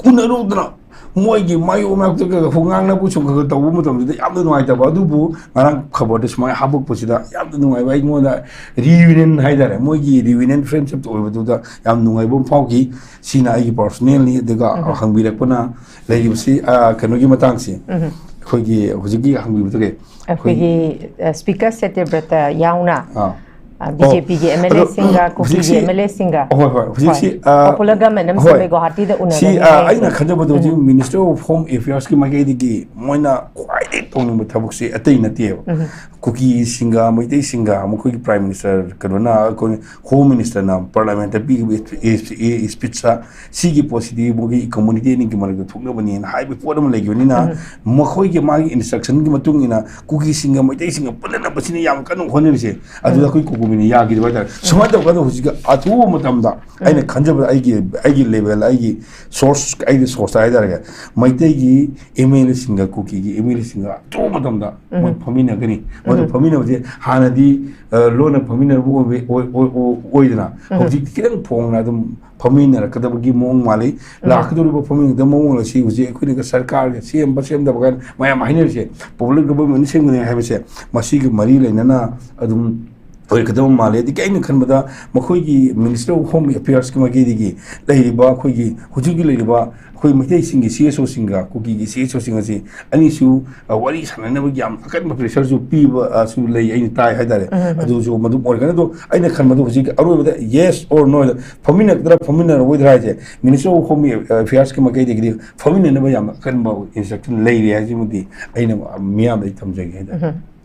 ꯎꯅꯔꯨꯗꯅ ꯃꯣꯏꯒꯤ ꯃꯥꯌꯣꯛ ꯃꯥꯌꯣꯛꯇꯒ ꯉꯥꯡꯅꯕ ꯁꯨꯝ ꯈꯔ ꯈꯔ ꯇꯧꯕ ꯃꯇꯝꯗꯨꯗ ꯌꯥꯝꯅ ꯅꯨꯡꯉꯥꯏꯇꯕ꯫ ꯑꯗꯨꯕꯨ ꯉꯔꯥꯡ ꯈꯕꯔꯗ ꯁꯨꯃꯥꯏꯅ ꯍꯥꯞꯄꯛꯄꯁꯤꯗ ꯌꯥꯝꯅ ꯅꯨꯡꯉꯥꯏꯕ, ꯑꯩꯉꯣꯟꯗ reunion ꯍꯥꯏꯇꯥꯔꯦ, ꯃꯣꯏꯒꯤ reunion friendship ꯑꯣꯏꯕꯗꯨꯗ ꯌꯥꯝ ꯅꯨꯡꯉꯥꯏꯕ ꯑꯃ ꯐꯥꯎꯈꯤ꯫ ꯁꯤꯅ ꯑꯩꯒꯤ personal ꯅꯤ꯫ ꯑꯗꯨꯒ ꯎꯝ꯫ ꯍꯪꯕꯤꯔꯛꯄꯅ ꯂꯩꯔꯤꯕꯁꯤ, ꯑ, ꯀꯩꯅꯣꯒꯤ ꯃꯇꯥꯡꯁꯤ, ꯎꯝ꯫ ꯑꯩꯈꯣꯏꯒꯤ ꯍꯧꯖꯤꯛꯀꯤ ꯍꯪꯕꯤꯕꯗꯨꯒꯤ ꯑꯩꯈꯣꯏꯒꯤ, ꯑ, Speaker ꯁꯇ꯭ꯌꯕ꯭ꯔꯇ ꯌꯥꯎꯅ, ꯑꯥ꯫ ꯑ, ꯑꯣ, BJP ꯒꯤ ꯑꯗꯣ MLA ꯁꯤꯡꯒ, ꯀꯨꯀꯤꯒꯤ ꯍꯧꯖꯤꯛꯁꯤ, MLA ꯁꯤꯡꯒ, ꯍꯣꯏ, ꯍꯣꯏ, ꯍꯧꯖꯤꯛꯁꯤ, ꯍꯣꯏ, ꯑ, popular government ꯑꯃ ꯍꯣꯏ꯫ ꯁꯦꯝꯕꯩ ꯒꯨꯋꯥꯍꯥꯇꯤꯗ ꯁꯤ, ꯎꯅꯔꯅꯤ ꯑ, ꯍꯥꯏꯁꯦ꯫ ꯑꯩꯅ ꯈꯟꯖꯕꯗ ꯍꯧꯖꯤꯛ ꯎꯝ꯫ Minister of Home Affairs ꯀꯤ ꯃꯥꯏꯀꯩꯗꯒꯤ ꯃꯣꯏꯅ ꯈ꯭ꯋꯥꯏꯗꯒꯤ ꯇꯧꯅꯤꯡꯕ ꯊꯕꯛꯁꯤ ꯑꯇꯩ ꯅꯠꯇꯦꯕ꯫ ꯎꯝ꯫ ꯀꯨꯀꯤꯁꯤꯡꯒ ꯃꯩꯇꯩꯁꯤꯡꯒ ꯃꯈꯣꯏꯒꯤ Prime Minister ꯀꯩꯅꯣꯅ, ꯑꯩꯈꯣꯏ Home Minister ꯅ Parliament ꯇ ꯄꯤꯈꯤꯕ speech ꯇ ꯁꯤꯒꯤ ꯄꯣꯠꯁꯤꯗꯤ ꯃꯈꯣꯏꯒꯤ community ꯑꯅꯤꯒꯤ ꯃꯔꯛꯇ ꯊꯣꯛꯅꯕꯅꯦꯅ ꯍꯥꯏꯕ ꯄꯣꯠ ꯑꯃ ꯂꯩꯈꯤꯕꯅꯤꯅ, ꯎꯝ꯫ ꯃꯈꯣꯏꯒꯤ ꯃꯥꯒꯤ instruction ꯒꯤ ꯃꯇꯨꯡ ꯏꯟꯅ ꯀꯨꯀꯤꯁꯤꯡꯒ ꯃꯩꯇꯩꯁꯤꯡꯒ ꯄꯨꯟꯅꯅꯕꯁꯤꯅ ꯌꯥꯝ ꯀꯟꯅ ꯍꯣꯠꯅꯔꯤꯁꯦ꯫ ꯑꯗꯨꯗ ꯎꯝ꯫ ꯑꯩꯈꯣꯏ ꯀꯣꯀꯣꯃꯤꯅ ꯌꯥꯈꯤꯗꯕ ꯍꯥꯏꯇꯥꯔꯦ꯫ ꯎꯝ꯫ ꯁꯨꯃꯥꯏꯅ ꯇꯧꯔꯀꯥꯟꯗ ꯍꯧꯖꯤꯛꯀꯤ ꯑꯊꯨꯕ ꯃꯇꯝꯗ ꯎꯝ꯫ ꯑꯩꯅ ꯈꯟꯖꯕꯗ ꯑꯩꯒꯤ, ꯑꯩꯒꯤ level, ꯑꯩꯒꯤ source, ꯑꯩꯒꯤ source ꯇ ꯍꯥꯏꯇꯥꯔꯦ, ꯃꯩꯇꯩꯒꯤ MLA ꯁꯤꯡꯒ ꯀꯨꯀꯤꯒꯤ MLA ꯁꯤꯡꯒ ꯑꯊꯨꯕ ꯃꯇꯝꯗ ꯃꯣꯏ ꯎꯝ꯫ ꯐꯝꯃꯤꯟꯅꯒꯅꯤ꯫ ꯃꯗꯨ ꯎꯝ꯫ ꯐꯝꯃꯤꯟꯅꯕꯁꯦ ꯍꯥꯟꯅꯗꯤ, ꯑ, ꯂꯣꯟꯅ ꯐꯝꯃꯤꯟꯅꯔꯨꯕ ꯑꯣꯏꯕ-, ꯑꯣꯏ-, ꯑꯣꯏ-, ꯑꯣꯏ-, ꯑꯣꯏꯗꯅ ꯎꯝ꯫ ꯍꯧꯖꯤꯛꯇꯤ ꯈꯤꯇꯪ ꯐꯣꯡꯅ ꯑꯗꯨꯝ ꯐꯝꯃꯤꯟꯅꯔꯛꯀꯗꯕꯒꯤ ꯃꯑꯣꯡ ꯃꯥꯜꯂꯤ꯫ ꯎꯝ꯫ ꯂꯥꯛꯀꯗꯧꯔꯤꯕ ꯐꯝꯃꯤꯟꯅꯒꯗꯕ ꯃꯑꯣꯡ ꯑꯁꯤ ꯍꯧꯖꯤꯛ ꯑꯩꯈꯣꯏꯅꯒ ꯁꯔꯀꯥꯔꯒ ꯁꯦꯝꯕ ꯁꯦꯝꯗꯕ ꯀꯥꯏꯅ ꯃꯌꯥꯝ ꯍꯥꯏꯅꯔꯤꯁꯦ, popular government ꯁꯦꯝꯒꯅꯤ ꯍꯥꯏꯕꯁꯦ, ꯃꯁꯤꯒ ꯃꯔꯤ ꯂꯩꯅꯅ ꯑꯗꯨꯝ ꯑꯣꯏꯔꯛꯀꯗꯕ ꯃꯥꯜꯂꯤ꯫ ꯑꯗꯒꯤ ꯑꯩꯅ ꯈꯟꯕꯗ ꯃꯈꯣꯏꯒꯤ Minister of Home Affairs ꯀꯤ ꯃꯥꯏꯀꯩꯗꯒꯤ ꯂꯩꯔꯤꯕ ꯑꯩꯈꯣꯏꯒꯤ ꯍꯧꯖꯤꯛ ꯍꯧꯖꯤꯛ ꯂꯩꯔꯤꯕ ꯑꯩꯈꯣꯏ ꯃꯩꯇꯩꯁꯤꯡꯒꯤ CSO ꯁꯤꯡꯒ ꯀꯨꯀꯤꯒꯤ CSO ꯁꯤꯡ ꯑꯁꯤ ꯑꯅꯤꯁꯨ, ꯑ, ꯋꯥꯔꯤ ꯁꯥꯟꯅꯅꯕꯒꯤ ꯌꯥꯝ ꯑꯀꯟꯕ pressure ꯁꯨ ꯄꯤꯕ, ꯑ, ꯁꯨ ꯂꯩ, ꯑꯩꯅ ꯇꯥꯏ ꯍꯥꯏꯇꯥꯔꯦ꯫ ꯎꯝ, ꯎꯝ꯫ ꯑꯗꯨꯁꯨ ꯃꯗꯨꯝ ꯑꯣꯏꯔꯒꯅꯤ꯫ ꯑꯗꯣ ꯑꯩꯅ ꯈꯟꯕꯗ ꯍꯧꯖꯤꯛ ꯑꯔꯣꯏꯕꯗ yes or no ꯗ ꯐꯝꯃꯤꯟꯅꯒꯗ꯭ꯔꯥ ꯐꯝꯃꯤꯟꯅꯔꯣꯏꯗ꯭ꯔꯥ ꯍꯥꯏꯁꯦ Minister of Home Affairs ꯀꯤ ꯃꯥꯏꯀꯩꯗꯒꯤꯗꯤ ꯐꯝꯃꯤꯟꯅꯅꯕ ꯌꯥꯝ ꯑꯀꯟꯕ instruction ꯂꯩꯔꯦ ꯍꯥꯏꯁꯤꯃꯗꯤ ꯑꯩꯅ ꯃꯤꯌꯥꯝꯗ ꯑꯩ ꯊꯝꯖꯒꯦ ꯍꯥꯏꯇꯥꯔꯦ꯫ ꯎꯝ꯫